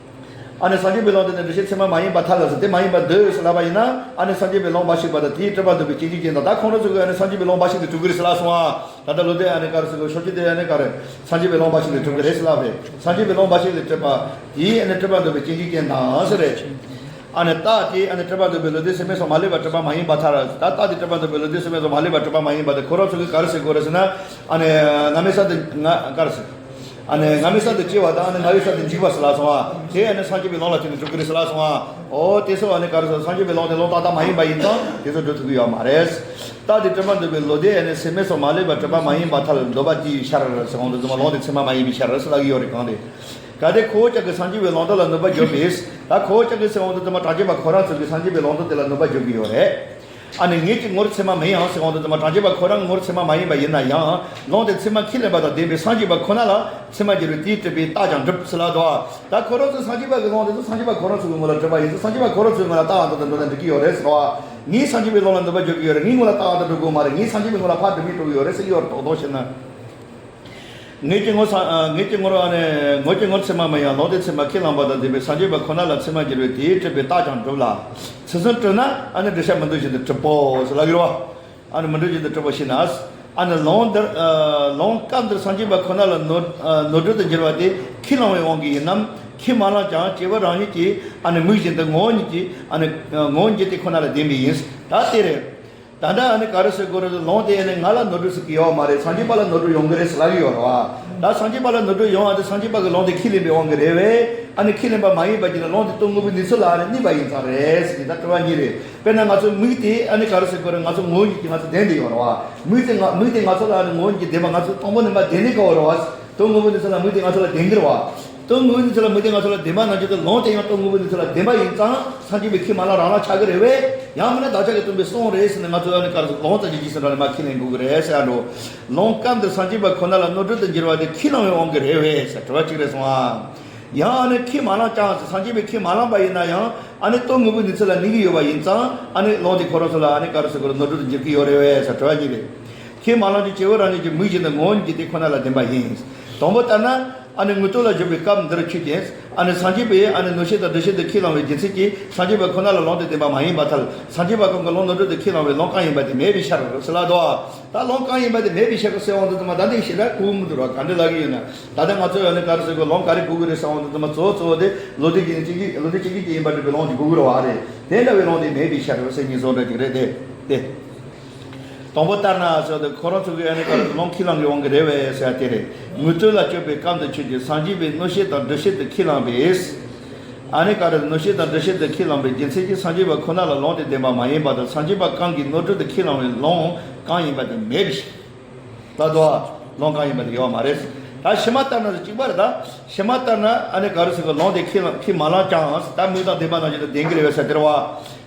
ཨ་ནི་སངས་རྒྱས་པའི་ལུང་དེ་ནི་འདུ་ཤེས་མཚན་མ་མ་ཡིན་པར་ཐལ་ལ་ཟེར། དེ་མ་ཡིན་པར་འདོད་ཟེར་ལབ་པ་ཡིན་ན། ཨ་ནི་སངས་རྒྱས་པའི་ལུང་འབའ་ཞིག་པ་དང་དེའི་སྤྲོས་པ་འདོད་པའི་སྐྱེ་འཇིག་ཅན་དང་། ད་ཁོང་རང་ཚོ་གིས་ཨ་ནི་སངས་རྒྱས་པའི་ལུང་འབའ་ཞིག་ཏུ་གྲུབ་ཀྱི་རེད་ཟེར་ལབ་སོང་ཨ། ད་ལྟ་བློ་ལྡན་ཨ་ནི་ག་རེ་ཟེར་དགོས། ཕྱོགས་བཅུ་དེ་ཨ་ནི་ག་རེ། སངས་རྒྱས་པའི་ལུང་འབའ་ཞིག་ལས་གྲུབ་པ་དེའི་ཨ་ནི་སྤྲོས་པ་འདོད་པའི་སྐྱེ་འཇིག་ཅན་དང་ཟེར་རེད། ཨ་ནི་རྟགས་དེ་ཨ་ནི་སྤྲོས་པ་འདོད་པའི་བློ་ལྡན་སེམས་མེད་སོགས་མ་ལུས་པར་གྲུབ་པ་མ་ཡིན་པར་ཐལ། ད་རྟགས་དེ་སྤྲོས་པ་འདོད་པའི་བློ་ལྡན་སེམས་མེད་སོགས་མ་ལུས་པར་གྲུབ་པ་མ་ཡིན་པ་དེ་ཁོ་རང་ཚོ་གིས་ག་རེ་ཟེར་དགོས་རེད་ཟེར་ན། ཨ་ནི་ང་མི་ས་དེ་ང་ག་རེ་ཟེར། ཨ་ནི་ང་མི་ས་དེ་སྐྱེ་བ་དང་ཨ་ནི་ང་བའི་ས་དེ་འཇིག་པ་ཟེར་ལབ་སོང་ཨ། དེ་ཨ་ནི་སངས་རྒྱས་པའི་ལུང་ལ་བརྟེན་ནས་གྲུབ་ཀྱི་རེད་ཟེར་ལབ་སོང་ཨ། འོ་དེ་ཚོ་ཨ་ནི་ག་རེ་ཟེར། སངས་རྒྱས་པའི་ལུང་དེ་ལུང་ཏག་ཏག་མ་ཡིན་པ་ཡིན་ཙང་དེ་ཚོ་འགྲོ་ཐུབ་ཀྱི་ཡོད་མ་རེད། རྟགས་དེ་སྤྲོས་པ་འདོད་པའི་བློ་ལྡན་ཨ་ནི་སེམས་མེད་སོགས་མ་ལུས་པར་གྲུབ་པ་མ་ཡིན་པར་ཐལ། འདོད་པ་དེའི་ཕྱིར་ཟེར་འོང་དུས་ཙམ་པ་ལུང་དེ་མཚན་མ་མ་ཡིན་པའི་ཕྱིར་ཟེར་ལབ་ཀྱི་ཡོད་རེད། གང་རེད། གལ་ཏེ་ཁོ་བོ་ཅག་གིས་སངས་རྒྱས་པའི་ལུང་དག་ལ་གནོད་པ་བརྗོད་པས། ད་ཁོ་བོ་ཅག་གིས་ཟེར་འོང་དུས་ཙམ་པ་གྲངས་ཅན་པ་ཁོ་རང་ཚོ་གིས་སངས་རྒྱས་པའི་ལུང་དག་དེ་ལ་གནོད་པ་བརྗོད་ཀྱི་ཡོད་རེད། ཨ་ནི་ངེད་ཀྱི་ངོར་མཚན་མ་མིན་ཡང་ཟེར་འོང་དུས་ཙམ་པ་གྲངས་ཅན་པ་ཁོ་རང་ངོར་མཚན་མ་མ་ཡིན་པ་ཡིན་ན་ཡང་ལུང་དེ་མཚན་མ་ཁས་ལེན་པ་དང་ལྡན་པའི་སངས་རྒྱས་པ་ཁོ་ན་ལ་མཚན་མ་འགྱུར་བའི་དེས་གྲུབ་པའི་རྟགས་ཀྱང་འགྲུབ་ཟེར་ལབ་འདུག་ད་ཁོ་རང་ཚོས་སངས་རྒྱས་པ་གི་ལུང་དེ་ཚོ་སངས་རྒྱས་པ་ཁོ་རང་ཚོ་གི་ངོ་ལ་གྲུབ་པ་ཡིན་ཚེ་སངས་རྒྱས་པ་ཁོ་རང་ཚོའི་ངོ་ལ་རྟགས་དང་ལྡན་འགྲོ་ན་འགྲིག་གི་ཡོད་རེད་ཟེར་བ། ངས་སངས་རྒྱས་པའི་ལུང་ལ་གནོད་པ་བརྗོད་ཀྱི་ཡོད་རེད། ངའི་ངོ་ལ་རྟགས་དང་འགྲོ་དགོས་མ་རེད། ངས་སངས་རྒྱས་པའི་ངོ་ལ་ཕར་འགྲོ་མིན་འགྲོ་གི་ཡོད་རེད་ཟེར་གྱི་ཡོད་རེད། རྡོག་རྡོག་བྱས་ན། ངེད་ཀྱི་ངོར་ས་ཨ། ངེད་ཀྱི་ངོར་ཨ་ནི་ངོ་ཀྱི་ངོར་མཚན་མ་མིན་ཡང་ལུང་དེ་མཚན་མ་ཁས་བླངས་པ་དང་ལྡན་པའི་སངས་རྒྱས་པ་ཁོ་ན་ལ་མཚན་མ་འགྱུར་བའི་དེས་གྲུབ་པའི་རྟགས་ཀྱང་འགྲུབ་ལ། ཚུལ་གསུམ་གྲུབ་ན་ཨ་ནི་འགྲུབ་བྱ་མི་འདོད་བཞིན་དུ་གྲུབ་བོ་ཟེར་ལབ་ཡོད་རེད་བ། ཨ་ནི་མི་འདོད་བཞིན་དུ་གྲུབ་བོ་ཞེ་ན། ཨ་ནི་ལུང་འདིར་ཨ། ལུང་སྐབས་འདིར་སངས་རྒྱས་པ་ཁོ་ན་ལ་ནོར་ཨ། ནོར་འཁྲུལ་དུ་འགྱུར་བ་དེ་ཁས་བླངས་པའི་དབང་གིས་ཡིན་ནམ། ཁས་མ་བླངས་ཀྱང་སྐྱེས་བུ་རང་ཉིད་ཀྱི་ཨ་ནི་མིག་བཞིན་དུ་ངོ་བོ་ཉིད་ཀྱི་ཨ་ནི་ངོ་བོ་ཉིད་དེ་ཁོ་ན་ལ་ལྡན་པས་ཡིན། ད་དེ་རེད། ད་ལྟ་ཨ་ནི་ག་རེ་ཟེར་དགོས་རེད། ལུང་དེ་ཨ་ནི་ང་ལ་ནོར་འཁྲུལ་ཟེར་གྱི་ཡོད་མ་རེད། སངས་རྒྱས་པ་ལ་ནོར་འཁྲུལ་ཡོང་གི་རེད་ཟེར་ལབ་ཀྱི་ཡོད་རེད་བ། ད་སངས་རྒྱས་པ་ལ་ནོར་འཁྲུལ་ཡོང་བ་དེ་སངས་རྒྱས་པ་གི་ལུང་དེ་ཁས་ལེན་པའི་དབང་གིས་རེད་བས། ཨ་ནི་ཁས་ལེན་པ་མ་ཡིན་པ་ཅིག་ན་ལུང་དེ་སྟོང་དངོས་པོའི་གནས་ཚུལ་ལ་ཨ་ནི་གནས་པ་ཡིན་ཙང་རེད་ཟེར་གྱི་ད་དྲི་བ་གཉིས་རེད། དཔེར་ན་ང་ཚོའི་མིག་དེ་ཨ་ནི་ག་རེ་ཟེར་དགོས་རེད། ང་ཚོ་ངོ་བོ་ཉིད་ཀྱིས་ང་ཚོ་ལྡན་བསྡད་ཡོད་རེད་བ། མིག་དེ་ང་མིག་དེ་ང་ཚོ་ལ་ཨ་ནི་ངོ་བོ་ཉིད་ཀྱིས་ལྡན་པ། ང་ཚོ་སྟོང་པ་ཉིད་མ་ལྡན་ནི་ག་བ་རེད་བ། སྟོང་དངོས་པོའི་གནས་ཚུལ་ལ་མིག་དེ་ང་ཚོ་ལ་ལྡན་གྱི་རེད་བ། སྟོང་དངོས་པོའི་གནས་ཚུལ་ལ་མིག་དེ་ང་ཚོ་ལ་ལྡན་པ་ནང་བཞིན་དུ་ལུང་དེ་ཡང་སྟོང་དངོས་པོའི་གནས་ཚུལ་ལ་ལྡན་པ་ཡིན་ཙང་སངས་རྒྱས་པའི་ཁས་མ་བླངས་རང་བླངས་ཆགས་ཀྱི་རེད་བས། ཡང་མིན་ན་བདག་ཅག་གིས་སྟོན་པའི་གསུང་རེད་ཟེར་ནས་ང་ཚོས་ཨ་ནི་ག་རེ་ཟེར། ལུང་ཙམ་གྱི་རྗེས་སུ་འབྲངས་ནས་མར་ཁས་ལེན་དགོས་ཀྱི་རེད་ཟེར་ཡ་འགྲོ། ལུང་སྐབས་འདིར་སངས་རྒྱས་པ་ཁོ་ན་ལ་ནོར་འཁྲུལ་དུ་འགྱུར་བ་དེ་ཁས་བླངས་པའི་དབང་གིས་རེད་བས་ཟེར་དྲི་བ་གཅིག་རེད་སོང་ཨ། ཡང་ཨ་ནི་ཁས་མ་བླངས་ཀྱང་ཟེར། སངས་རྒྱས་པས་ཁས་མ་བླངས་པ་ཡིན་ན་ཡང་ཨ་ནི་ལྟོ་ངུ་བའི་གནས་ཚུལ་ལ་གནས་ཀྱི་ཡོད་པ་ཡིན་ཙང་ཨ་ནི་ལུང་དེ་ཁོ་རང་ཚོ་ལ་ཨ་ནི་ག་རེ་ཟེར་དགོས་རེད། ནོར་འཁྲུལ་དུ་འགྱུར་གྱི་ཡོད་རེད་བས་ཟེར་དྲི་བ་གཉིས་རེད། ཁས་མ་བླངས་ཀྱང་བྱ་བ་རང་ཉིད་ཀྱི་མིག་བཞིན་དུ་ངོ་བོ་ཉིད་ཀྱིས་དེ་ཁོ་ན་ལ་བདེན་པ་ཡིན། དང་པོ་ལྟར་ན། ཨ་ནི་ངུ་སྟོན་ལ་འཇུག་པའི་སྐབས་འདིར་ཆོས་ཅན། ཨ་ནི་སངས་རྒྱས་པས་ཨ་ནི་མནོ་བྱེད་དང་འདུ་བྱེད་དུ་ཁས་བླངས་པའི་རྒྱུ་མཚན་གྱིས་སངས་རྒྱས་པ་ཁོ་ན་ལ་ལུང་དེ་བདེན་པ་མ་ཡིན་པར་ཐལ། སངས་རྒྱས་པ་གང་གིས་ལུང་ནོར་འཁྲུལ་དུ་ཁས་བླངས་པའི་ལུང་གང་ཡིན་པ་དེ་མེད་པའི་ཕྱིར་ཟེར་ལབ་འདུག་ད་ལུང་གང་ཡིན་པ་དེ་མེད་པའི་ཕྱིར་ཟེར་འོང་དུས་ཙམ་པ་ད་འདི་ཞེ་དྲག་གོ་གི་མི་འདུག་ར། ག་འདྲ་ལབ་ཀྱི་ཡོད་ན། ད་ལྟ་ང་ཚོས་ཨ་ནི་ག་རེ་ཟེར་དགོས། ལུང་ག་རེ་གོ་གི་རེད་ཟེར་འོང་དུས་ཙམ་པ་གཙོ་བོ་གཙོ་བོ་དེ་ལུང་དེ་གཅིག་གཅིག་ལུང་དེ་གཅིག་གཅིག་ཅན་ཡིན་པར་སྒྲུབ་པའི་ལུང་ཞིག་གོ་གི་རེད་བ། རེད། དེ་འདྲ་བའི་ལུང་དེ་མེད་པའི་ཕྱིར་ཟེར་ངེས་བཟུང་འདྲ་ཅིག་རེད་དེ། དེ། དང་པོ་ལྟར་ན་ཟེར་དུས་ཁོ་རང་ཚོ་གིས་ཨ་ནི་ག་རེ་ལུང་ཁས་བླངས་ཀྱི་དབང་གིས་རེད་བས་ཟེར་དེ་རེད། ངུ་སྟོན་ལ་སྤྱོད་པའི་སྐབས་འདི་ཆོས་ཅན། སངས་རྒྱས་པས་མནོ་བྱེད་དང་འདུ་བྱེད་དུ་ཁས་བླངས་པས། ཨ་ནི་ག་རེ་མནོ་བྱེད་དང་འདུ་བྱེད་དུ་ཁས་བླངས་པའི་རྒྱུ་མཚན་གྱིས་སངས་རྒྱས་པ་ཁོ་ན་ལ་ལུང་དེ་བདེན་པ་མ་ཡིན་པར་ཐལ། སངས་རྒྱས་པ་གང་གིས་ནོར་འཁྲུལ་དུ་ཁས་བླངས་པའི་ལུང་གང་ཡིན་པ་དེ་མེད་པའི་ཕྱིར། ད་དོ། ལུང་གང་ཡིན་པ་དེ་ཡོད་མ་རེད། ད་ཕྱི་མ་ལྟར་ན་གཅིག་པ་རེད། ད་ཕྱི་མ་ལྟར་ན་ཨ་ནི་ག་རེ་ཟེར་གི། ལུང་དེ་ཁས་བླངས་ཁས་མ་བླངས་ཀྱང་ཟེར། ད་མིག་དང་ལྡན་པ་ནང་བཞིན་དུ་ལྡན་གྱི་རེད་བས་ཟེར་དེ་རེད་བ།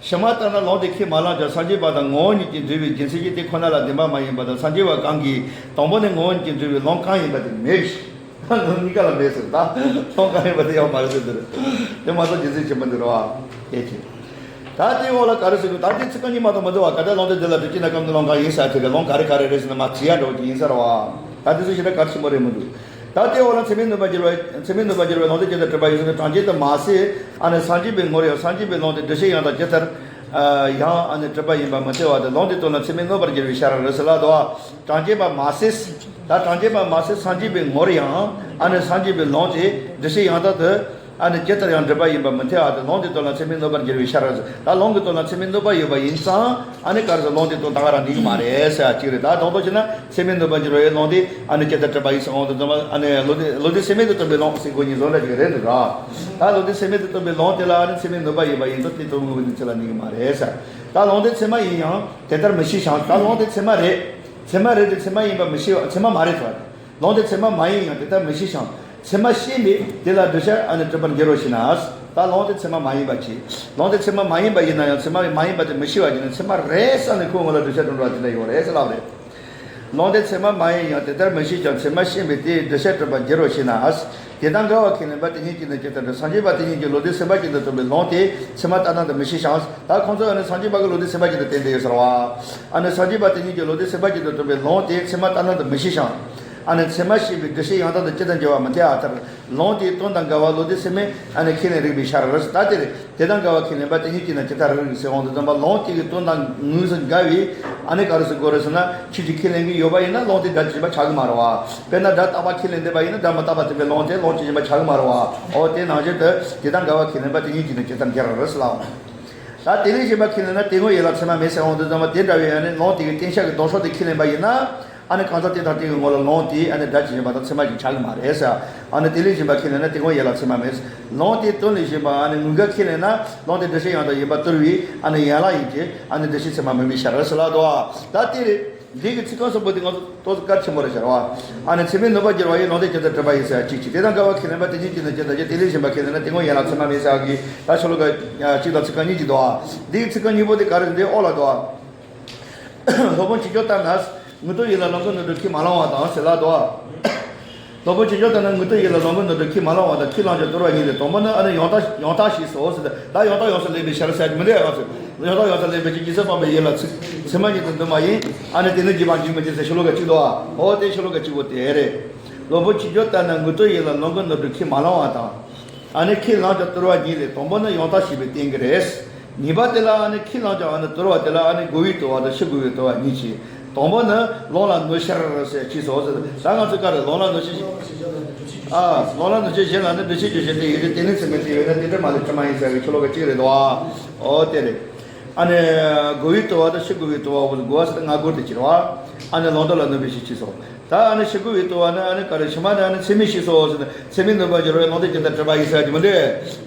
ཕྱི་མ་ལྟར་ན་ལུང་དེ་ཁས་མ་བླངས་ཀྱང་སངས་རྒྱས་པ་དང་ངོ་བོ་ཉིད་ཀྱིས་འབྲེལ་བའི་རྒྱུ་མཚན་གྱིས་དེ་ཁོ་ན་ལ་བདེན་པ་མ་ཡིན་པར་ཐལ། སངས་རྒྱས་པ་གང་གིས་དང་པོ་ནས་ངོ་བོ་ཉིད་ཀྱིས་འབྲེལ་བའི་ལུང་གང་ཡིན་པ་དེ་མེད་པའི་ཕྱིར། ལུང་གཉིས་ཀ་ལ་མེད་ཟེར། ད་ལུང་གང་ཡིན་པ་དེ་ཡོད་མ་རེད་ཟེར་དེ་རེད། དེ་མ་གཏོགས་རྒྱུ་མཚན་ཆེན་པོ་འདི་རེད་བ། ཡེ་ཆེ། ད་དེའི་འོག་ལ་ག་རེ་ཟེར་དགོས། ད་དེ་ཚིག་རྐང་གཉིས་མ་གཏོགས་མི་འདུག་བ། ག་ད་ལུང་དེ་འདི་ལ་འགྲེལ་བྱེད་ན་སྐབས་འདི་ལུང་གང་ཡིན་ཟེར་དེ་ག་ལུང་ག་རེ་ག་རེ་རེད་ཟེར་ན་མ་དྲིས་ཡ་འདྲ་བོ་ཅིག་ཡིན་ས་རེད་བ། ད་དེ་ཚོ་ཞེ་དྲག་གལ་ཆེན་པོ་རེད་མི་འདུག་ད་དེའི་འོག་ལ་ཚད་མས་ནོན་པར་འགྱུར་བ། ཚད་མས་ནོན་པར་འགྱུར་བའི་ལུང་དེ་ཇི་ལྟར་གྲུབ་པ་ཡིན་ཟེར་ན། གྲངས་ཅན་དུ་མ་ཟད་ཨ་ནི་སངས་རྒྱས་པའི་ངོར་ཡང་སངས་རྒྱས་པའི་ལུང་དེ་འགྲེལ་བཤད་ཡང་དག་ཇི་ལྟར་ཡང་ཨ་ནི་གྲུབ་པ་ཡིན་པ་མི་འཐད་པ་དེ་ལུང་དེ་སྟོན་ལ་ཚད་མས་ནོན་པར་འགྱུར་བའི་ཕྱིར་རོ་ཟེར་ལབ་འདུག་གྲངས་ཅན་པ་མ་ཟད། ད་གྲངས་ཅན་པ་མ་ཟད་སངས་རྒྱས་པའི་ངོར་ཡང་ཨ་ནི་སངས་རྒྱས་པའི་ལུང་དེ་འགྲེལ་བཤད་ཡང་དག་ཏུ་ཨ་ནི་ཇི་ལྟར་ཡང་གྲུབ་པ་ཡིན་པ་མི་འཐད་པ་དེ་ལུང་དེ་སྟོན་ལ་ཚད་མས་ནོན་པར་འགྱུར་བའི་ཕྱིར་རོ་ཟེར། ད་ལུང་གི་སྟོན་ལ་ཚད་མས་ནོན་པ་ཡོད་པ་ཡིན་ཙང་ཨ་ནི་ག་རེ་ཟེར། ལུང་དེ་དོན་དག་རང་འགྲིག་གི་མ་རེད་ཟེར་ཡ་གཅིག་རེད། ད་དོན་དུ་བྱས་ན་ཚད་མས་ནོན་པར་འགྱུར་བའི་ལུང་དེ་ཨ་ནི་ཇི་ལྟར་གྲུབ་པ་ཡིན་ཟེར་འོང་དུས་ཙམ་པ་ཨ་ནི་ལུང་དེ་ལུང་དེ་ཚད་མས་དུ་སྟོན་པའི་ལུང་ཟེར་དགོས་ཉིན་བཟོ་འདྲ་ཅིག་རེད་འདུག་ར། ད་ལུང་དེ་ཚད་མས་དུ་སྟོན་པའི་ལུང་དེ་ལ་ཨ་ནི་ཚད་མས་ནོན་པ་ཡོད་པ་ཡིན་ཙང་དེ་དོན་དངོས་པོ་ནི་ཚད་ལ་གནས་ཀྱི་མ་རེད་ཟེར། ད་ལུང་དེ་ཚད་མ་ཡིན་ཡང་དེ་ལྟར་མི་ཤེས་ཤིང་། ད་ལུང་དེ་ཚད་མ་རེད། ཚད་མ་རེད་དེ་ཚད་མ་ཡིན་པ་མི་ཤེས་པ། ཚད་མ་མ་རེད་ཟེར་བ་རེད། ལུང་དེ་ཚད་མ་མ་ཡིན་ཡང་དེ་ལྟར་མི་ཤེས་ཤིང་། ཚད་མ་ཤེས་པས་དེ་ལ་གདུལ་བྱ་ཨ་ནི་གྲུབ་པར་འགྱུར་རོ་ཞེ་ན། ད་ལུང་དེ་ཚད་མ་མ་ཡིན་པ་ཅིག་ལུང་དེ་ཚད་མ་མ་ཡིན་པ་ཡིན་ན་ཡང་ཚད་མ་མ་ཡིན་པ་དེ་མི་ཤེས་པ་ཅིག་ནི་ཚད་མ་རེད་བསམ་ནས་ཁོའི་ངོ་ལ་གདུལ་བྱ་འགྲོ་འགྲོ་བ་དེ་འདྲ་ཡོད་རེད་ཟེར་ལབ་རེད། ལུང་དེ་ཚད་མ་མ་ཡིན་ཡང་དེ་ལྟར་མི་ཤེས་ཀྱང་། ཚད་མ་ཤེས་པས་དེ་གདུལ་བྱ་གྲུབ་པར་འགྱུར་རོ་ཞེ་ན། དེ་དང་འགལ་བ་ཁས་ལེན་པ་དེ་ཉིད་ཀྱིས་ནི་ཇི་ལྟར་འགྲུབ། སངས་རྒྱས་པ་དེ་ཉིད་ཀྱིས་ལུང་དེ་སེམས་པ་ཅན་དུ་སྟོན་པའི་ལུང་དེ་ཚད་མ་ལྟར་སྣང་དུ་མི་ཤེས་ཤིང་། ད་ཁོང་ཚོས་ཨ་ནི་སངས་རྒྱས་པ་གིས་ལུང་དེ་སེམས་པ་ཅན་དུ་བསྟན་ཏེ་ཡོད་ཟེར་བ། ཨ་ནི་སངས་རྒྱས་པ་དེ་ཉིད་ཀྱིས་ལུང་དེ་སེམས་པ་ཅན་དུ་སྟོན་པའི་ལུང་དེ་ཚད་མ་ལྟར་སྣང་དུ་མི་ཤེས་ཤིང་། ཨ་ནི་ཚད་མ་ཤེས་པས་གདུལ་བྱའི་ཡང་དག་ཏུ་ཇི་ལྟར་འགྱུར་བ་མི་འཐད་པར་ཐལ། ལུང་དེའི་དོན་དང་འགལ་བ་ལུང་དེ་ཚད་མས་ཨ་ནི་ཁས་ལེན་རིགས་པའི་ཕྱིར་རོ་ཟེར། ད་དེ་རེད། དེ་དང་འགལ་བ་ཁས་ལེན་པ་དེ་ཉིད་ཀྱིས་ནི་ཇི་ལྟར་རིགས་ཟེར་འོང་དུས་ཙམ་པ་ལུང་དེ་གི་དོན་དང་དངོས་སུ་འགལ་བའི་ཨ་ནི་ག་རེ་ཟེར་དགོས་རེད་ཟེར་ན། ཆོས་ཅིག་ཁས་ལེན་གྱི་ཡོད་པ་ཡིན་ན་ལུང་དེ་སྒྲ་ཇི་བཞིན་པ་ཆགས་ཀྱི་མ་རེད་བ། དཔེར་ན་སྒྲ་རྟག་པ་ཁས་ལེན་བསྡད་པ་ཡིན་ན་སྒྲ་མི་རྟག་པ་བསྟན་པའི་ལུང་དེ་ལུང་ཇི་བཞིན་པ་ཆགས་ཀྱི་མ་རེད་བ། འོ་དེ་ནང་བཞིན་དུ་དེ་དང་འགལ་བ་ཁས་ལེན་པ་དེ་ཉིད་ཀྱིས་ནི་ཇི་ལྟར་འགྱུར་རོ་ཟེར་ལབ་འོང་། ད་དེ་ལས་གཞན་པ་ཁས་ལེན་ན་དེ་དངོས་ཡོད་ལ་ཚད་མ་མེད་ཟེར་འོང་དུས་ཙམ་པ་དེ་འདྲ་བའི་ཨ་ནི་ལུང་དེ་གི་བསྟན་བྱ་གི་ལྡོག་ཕྱོགས་དེ་ཁས་ལེན་པ་ཡིན་ན། ཨ་ནི་གང་ཟག་དེ་དང་དེ་གི་ངོ་ལ་ལུང་དེ་ཨ་ནི་སྒྲ་ཇི་བཞིན་པ་དང་ཚད་མ་ཅིག་ཆགས་ཀྱི་མ་རེད་ཟེར། ཨ་ནི་དེ་ལས་གཞན་པ་ཁས་ལེན་ན་དེ་དངོས་ཡོད་ལ་ཚད་མ་མེད། ལུང་དེའི་དོན་ལས་གཞན་པ་ཨ་ནི་དངོས་འགལ་ཁས་ལེན་ན་ལུང་དེ་འགྲེལ་བཤད་ཡང་དག་ཡིན་པར་དོར་བའི་ཨ་ནི་ཡན་ལག་ཡིན་གྱི། ཨ་ནི་འགྲེལ་བཤད་ཚད་མ་མིན་པའི་ཕྱིར་ཟེར་ལབ་འདུག་ད་དེ་རེད། འདི་གི་ཚིག་རྐང་གསུམ་པོ་དེ་ང་ཚོ་ཏོག་ཙམ་གལ་ཆེན་པོ་རེད་ཤག་རེད་བ། ཨ་ནི་ཚད་མས་ནོན་པར་འགྱུར་བ་ཡི་ལུང་དེ་ཇི་ལྟར་གྲུབ་པ་ཡིན་ཟེར་གཅིག་བྱས། དེ་དང་འགལ་བ་ཁས་ལེན་པ་དེ་ཉིད་ཀྱིས་ནི་ཇི་ལྟར་འགྱུར། དེ་ལས་གཞན་པ་ཁས་ལེན་ན་དེ་དངོས་ཡོད་ལ་ཚད་མ་མེད་ཟེར་གི། ད་ཤོ་ལོ་ཀ་གཅིག་དང་ཚིག་རྐང་གཉིས་ཀྱི་འདུག་ཨ། འདི་གི་ཚིག་རྐང་གཉིས་པོ་དེ་ག་རེ་འདི་ཨོ་ལ་འདུག་ཨ། སློབ་དཔོན་ཆོས་རྒྱལ་ལྟར་ན། ངུ་སྟོན་ཡིད་ལ་ལུང་གི་ནོར་འཁྲུལ་ཁས་མ་བླངས་པ་དང་ཟེར་ལབ་འདུག་ཨ། སློབ་དཔོན་ཆོས་རྒྱལ་ལྟར་ན་ངུ་སྟོན་ཡིད་ལ་ལུང་གི་ནོར་འཁྲུལ་ཁས་མ་བླངས་པ་དང་ཁས་བླངས་ཀྱང་དོར་བ་ཉིད་ལས། དང་པོ་ནི་ཨ་ནི་ཡང་དག་ཡང་དག་ཞེས་སོ་ཟེར་ཏེ། ད་ཡང་དག་ཡོངས་སུ་ལེན་པའི་ཕྱིར་ཟེར་གྱི་མི་འདུག་ཨ། ང་ཚོས་ཡང་དག་ཡོངས་སུ་ལེན་པའི་ཕྱིར་ཉེས་སེལ་སྤངས་པའི་ཡིད་ལ་ཚིག་ཚད་མ་ཉིད་དུ་འདུ་མ་ཡིན། ཨ་ནི་དེ་ནི་རྗེས་དཔག་འཇུག་མི་འཐད་ཟེར་ཤོ་ལོ་ཀ་གཅིག་འདུག་ཨ། འོ་དེ་ཤོ་ལོ་ཀ་གཅིག་པོ་དེ་རེད། སློབ་དཔོན་ཆོས་རྒྱལ་ལྟར་ན་ངུ་སྟོན་ཡིད་ལ་ལུང་གི་ནོར་འཁྲུལ་ཁས་མ་བླངས་པ་དང་། ཨ་ནི་ཁས་བླངས་ཀྱང་དོར་བ་ཉིད་ལས། དང་པོ་ནི་ཡང་དག་ཞེས་པའི་རྟེན་གྱི་རེད། གཉིས་པ་དེ་ལ་ཨ་ནི་ཁས་བླངས་ཀྱང་ཨ་ནི་དོར་བ་དེ་ལ་ཨ་ནི་རྒོལ་བའི་དོར་བ་དང་ཕྱིར་རྒོལ་བའི་དོར་བ་གཉིས་བྱས། དང་པོ་ནི་ལུང་ལ་གནོད་བྱར་ཟེར་གཅིག་སོ་ཟེར། ད་ང་ཚོས་ག་རེ་ལུང་ལ་གནོད་བྱེད། ཨ། ལུང་ལ་གནོད་བྱེད་གཞན་ལ་ནི་འགྲེལ་བྱེད་ཀྱི་གཞན་དེ་ཡོད་དེ། དེ་ནི་ཚད་མས་དེ་ཡོད་ན་དེ་འདྲ་མ་ལས་ཁྲིམས་མ་ཡིན་ཟེར་བའི་ཤོ་ལོ་ཀ་གཅིག་རེད་འདུག་ཨ། འོ་དེ་རེད། ཨ་ནི་རྒོལ་བའི་དོར་བ་དང་ཕྱིར་རྒོལ་བའི་དོར་བ། འོ་རྒོལ་བ་ཟེར་ན་རྒོལ་དེ་བྱེད་རེད་བ། ཨ་ནི་ལུང་དོན་ལ་གནོད་པའི་ཕྱིར་གཅིག་སོ། ད་ཨ་ནི་ཕྱིར་རྒོལ་བའི་དོར་བ་ནི་ཨ་ནི་ག་རེ། ཕྱི་མ་ནི་ཨ་ནི་ཚད་མས་ཤེས་སོ་ཟེར་ན། ཚད་མས་ནོན་པར་འགྱུར་བའི་ལུང་དེ་ཇི་ལྟར་གྲུབ་པ་ཡིན་ཟེར་གྱི་མི་འདུག་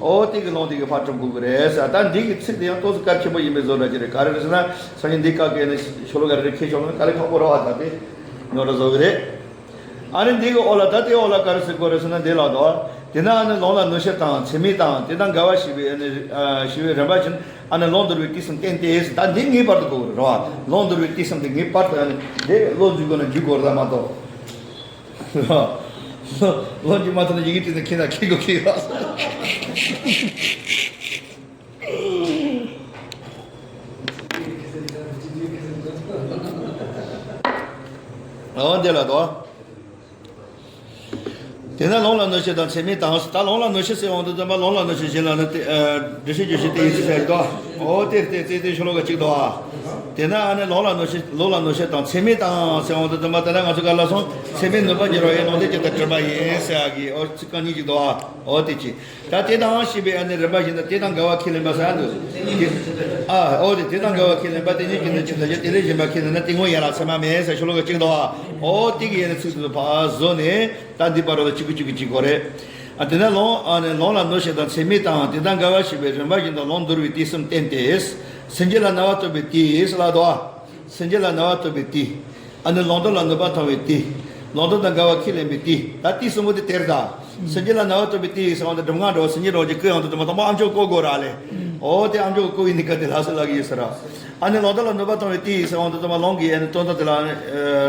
འོ་དེ་གི་ལུང་དེ་གིས་ཕར་གྲུབ་དགོས་ཀྱི་རེད་ཟེར། ད་འདི་གི་ཚིག་དེ་ཡང་ཏོག་ཙམ་གལ་ཆེན་པོ་ཡིན་པའི་བཟོ་འདྲ་ཅིག་རེད། ག་རེ་རེད་ཟེར་ན། སང་ཉིན་འདི་བཀག་གི་ནི་ཤོ་ལོ་ཀ་རེ་རེ་ཁྱེར་ཤོག་ན་དཀའ་ལས་ཁག་པོ་རེད་བ། ད་དེ་རྙོག་དྲ་བཟོ་གི་རེད། ཨ་ནི་འདི་གི་འོག་ལ། ད་དེའི་འོག་ལ་ག་རེ་ཟེར་དགོས་རེད་ཟེར་ན། འདི་ལ་དོ། དེ་ན་ཨ་ནི་ལུང་ལ་གནོད་བྱེད་དང་ཚད་མས་དང་དེ་དང་འགལ་བ་ཞེས་པའི་ཨ་ནི་ཞེས་པའི་རིམ་པ་བཞིན། ཨ་ནི་ལུང་འདོར་བའི་དུས་གསུམ་བསྟན་ཏེ་ཟེར། ད་འདི་ངེས་པར་དུ་དགོས་རེད་བ། ལུང་འདོར་བའི་དུས་གསུམ་དེ་ངེས་པར་དུ་ཨ་ནི་འདི་བློ་འཛིན་དགོས་ན་འཇུག་དགོས་རེད་ད་མ་གཏོགས། ལོ་རྒྱུས་མ་ཐོན་ན་ཡི་གེ་བྲིས་ན་ཁྱེད་ན་ཁྱེད་གོ་ཁྱེད་ལ། འོ་འདི་ལ་དོ། དེས་ན་ལོང་ལ་གནོད་བྱེད་དང་ཚད་མེད་དང་། ད་ལོང་ལ་གནོད་བྱེད་ཟེར་འོང་དུས་ཙམ་པ་ལོང་ལ་གནོད་བྱེད་གཞན་ལ་ནི་དེ་ཨ་འདུ་ཤེས་རྒྱུ་ཤེས་དེ་ཡིན་ཚུལ་ཟེར་གྱི་འདུག་འོ་དེ་དེ་རྩེ་དེ་ཤོ་ལོ་ཀ་གཅིག་འདུག་དེས་ན་ཨ་ནི་ལོང་ལ་གནོད་བྱེད་ལོང་ལ་གནོད་བྱེད་དང་ཚད་མེད་དང་ཟེར་འོང་དུས་ཙམ་པ་དེ་ན་ང་ཚོ་ག་ལ་སོང་ཚད་མེད་ནུས་པ་ཉེ་རང་ཡིན་ནོ་དེ་ཇི་ལྟར་གྲུབ་པ་ཡིན་ཟེར་གྱི་འོ་ཚིག་རྐང་གཉིས་ཅིག་འདུག་འོ་དེ་ཅི། ད་དེ་དང་ཞེས་པའི་ཨ་ནི་རིམ་པ་བཞིན་དུ་དེ་དང་འགལ་བ་ཁས་ལེན་པ་ཟེར་འདུག་ཨ་འོ་དེ་དེ་དང་འགལ་བ་ཁས་ལེན་པ་དེ་ཉིད་ཀྱིས་ནི་ཅི་ལྟར་བྱ་དེ་ལས་གཞན་པ་ཁས་ལེན་ན་དེ་དངོས་ཡན་ལག་ཚད་མ་མེད་ཟེར་ཤོ་ལོ་ཀ་གཅིག་འདུག་འོ་དེ་གི་ཨ་ནི་ཚིག་དེ་ཚོ་ཕར་བཟོ་ནས་ད་འདི་བར་དུ་གཅིག་གི་གཅིག་གི་གཅིག་གོ་རེད། ཨ་དེ་ན་ལོང་ཨ་ནི་ལོང་ལ་གནོད་བྱེད་དང་ཚད་མེད་དང་དེ་དང་འགལ་བ་ཞེས་པའི་རིམ་པ་བཞིན་དུ་ལོང་འདོར་བའི་དུས་གསུམ་བསྟན་ཏེ། སེམས་ཅན་ལ་རྣ་བ་གཏོད་པའི་དུས་ལ་དོ། སེམས་ཅན་ལ་རྣ་བ་གཏོད་པའི་དུས། ཨ་ནི་ལོང་འདོར་ལ་གནོད་པ་མཐོང་བའི་དུས། ལོང་འདོར་དང་འགལ་བ་ཁས་ལེན་པའི་དུས། ད་དུས་གསུམ་པོ་དེ་དེར་ད། སེམས་ཅན་ལ་རྣ་བ་གཏོད་པའི་དུས་ཟེར་བ་དང་སྒྲུབ་ངག་འགྲོ་སེམས་ཅན་རོགས་ཀྱི་སྐུ་ཡང་དུ་དུ་མ་དང་པོ་ཨ་མཆོག་བཀོད་དགོས་ར་ལེ། འོ་དེ་ཨ་མཆོག་བཀོད་པའི་ནི་སྐབས་དེ་ལྷ་སྲས་ལག་གི་ཡོད་ཟེར་ར། ཨ་ནི་ལོང་འདོར་ལ་གནོད་པ་མཐོང་བའི་དུས་ཟེར་བ་དང་དུ་མ་ལོང་གི་ཨ་ནི་དོན་དག་དེ་ལ་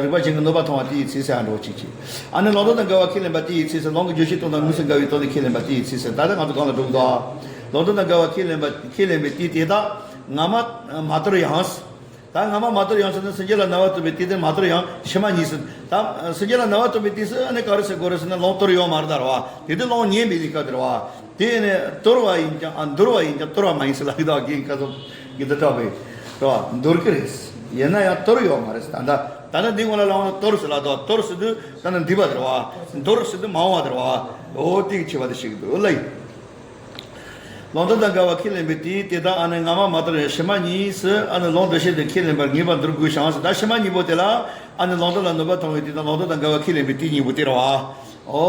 རིག་པ་ཅན་གྱི་གནོད་པ་མཐོང་བ་དེའི་ཚེ་ཟེར་འགྲོ་གཅིག་གཅིག་ཨ་ནི་ལོང་འདོར་དང་འགལ་བ་ཁས་ལེན་པ་དེའི་ཚེ་ཟེར་ལོང་གི་རྗོད་བྱེད་དོན་དང་དངོས་སུ་འགལ་བའི་དོན་དེ་ཁས་ལེན་པ་དེའི་ཚེ་ཟེར་ད་ལྟ་ང་ཚོ་གང་ལ་འགྲོ་གི་འདུག་ལོང་འདོར་དང་འགལ་བ་ཁས་ལེན་པ་ཁས་ལེན་པའི་དུས་དེ་དག་སྔ་མ་མ་དོར་ཡང་། ད་སྔ་མ་མ་དོར་ཡང་ཟེར་ན་སེམས་ཅན་ལ་རྣ་བ་གཏོད་པའི་དུས་དེར་མ་དོར་ཡང་ཕྱི་མ་གཉིས་སུ། ད་སེམས་ཅན་ལ་རྣ་བ་གཏོད་པའི་དུས་སུ་ཨ་ནི་ག་རེ་ཟེར་དགོས་རེད་ཟེར་ན་ལོང་དོར་ཡོད་མ་རེད་ད་རེད་བ། དེ་དུས་ལོང་ཉན་པའི་གནས་སྐབས་དེ་རེད་བ། དེ་ནི་དོར་བ་ཡིན་ཀྱང་ཨ་འདོར་བ་ཡིན་ཀྱང་དོར་བ་མ་ཡིན་ཟེར་ལ་གི་དག་གིན་ཁ་སོ་གི་དུ་གྲགས་པའི་རེད་བ། འདོར་གི་རེད། ཡིན་ན་ཡང་དོར་ཡོད་མ་རེད་ད་ལྟ་ད་ལྟ་འདི་སྔོན་ལ་ལོང་ལ་དོར་ཟེར་ལ་དོ་དོར་ཟེར་དུས་ད་ནི་འདི་བ་དེ་རེད་བ། འདོར་ཟེར་དུས་མ་འོངས་བ་དེ་རེད་བ། འོ་དེ་གི་ཆེ་བ་དེ་ཤེས་གི་འདུག་ལ་ཡིན། ལོང་དོར་དང་འགལ་བ་ཁས་ལེན་པའི་དུས་དེ་དག་ཨ་ནི་སྔ་མ་མ་དོར་ཕྱི་མ་གཉིས་སུ་ཨ་ནི་ལོང་འདོར་བྱེད་དུ་ཁས་ལེན་པར་ངེས་པར་འདོར་དགོས་ཤིང་ཟེར་ད་ཕྱི་མ་གཉིས་པོ་དེ་ལ་ཨ་ནི་ལོང་དོར་ལ་གནོད་པ་མཐོང་བའི་དུས་དང་ལོང་དོར་དང་འགལ་བ་ཁས་ལེན་པའི་དུས་གཉིས་པོ་དེ་རེད་བ། འོ་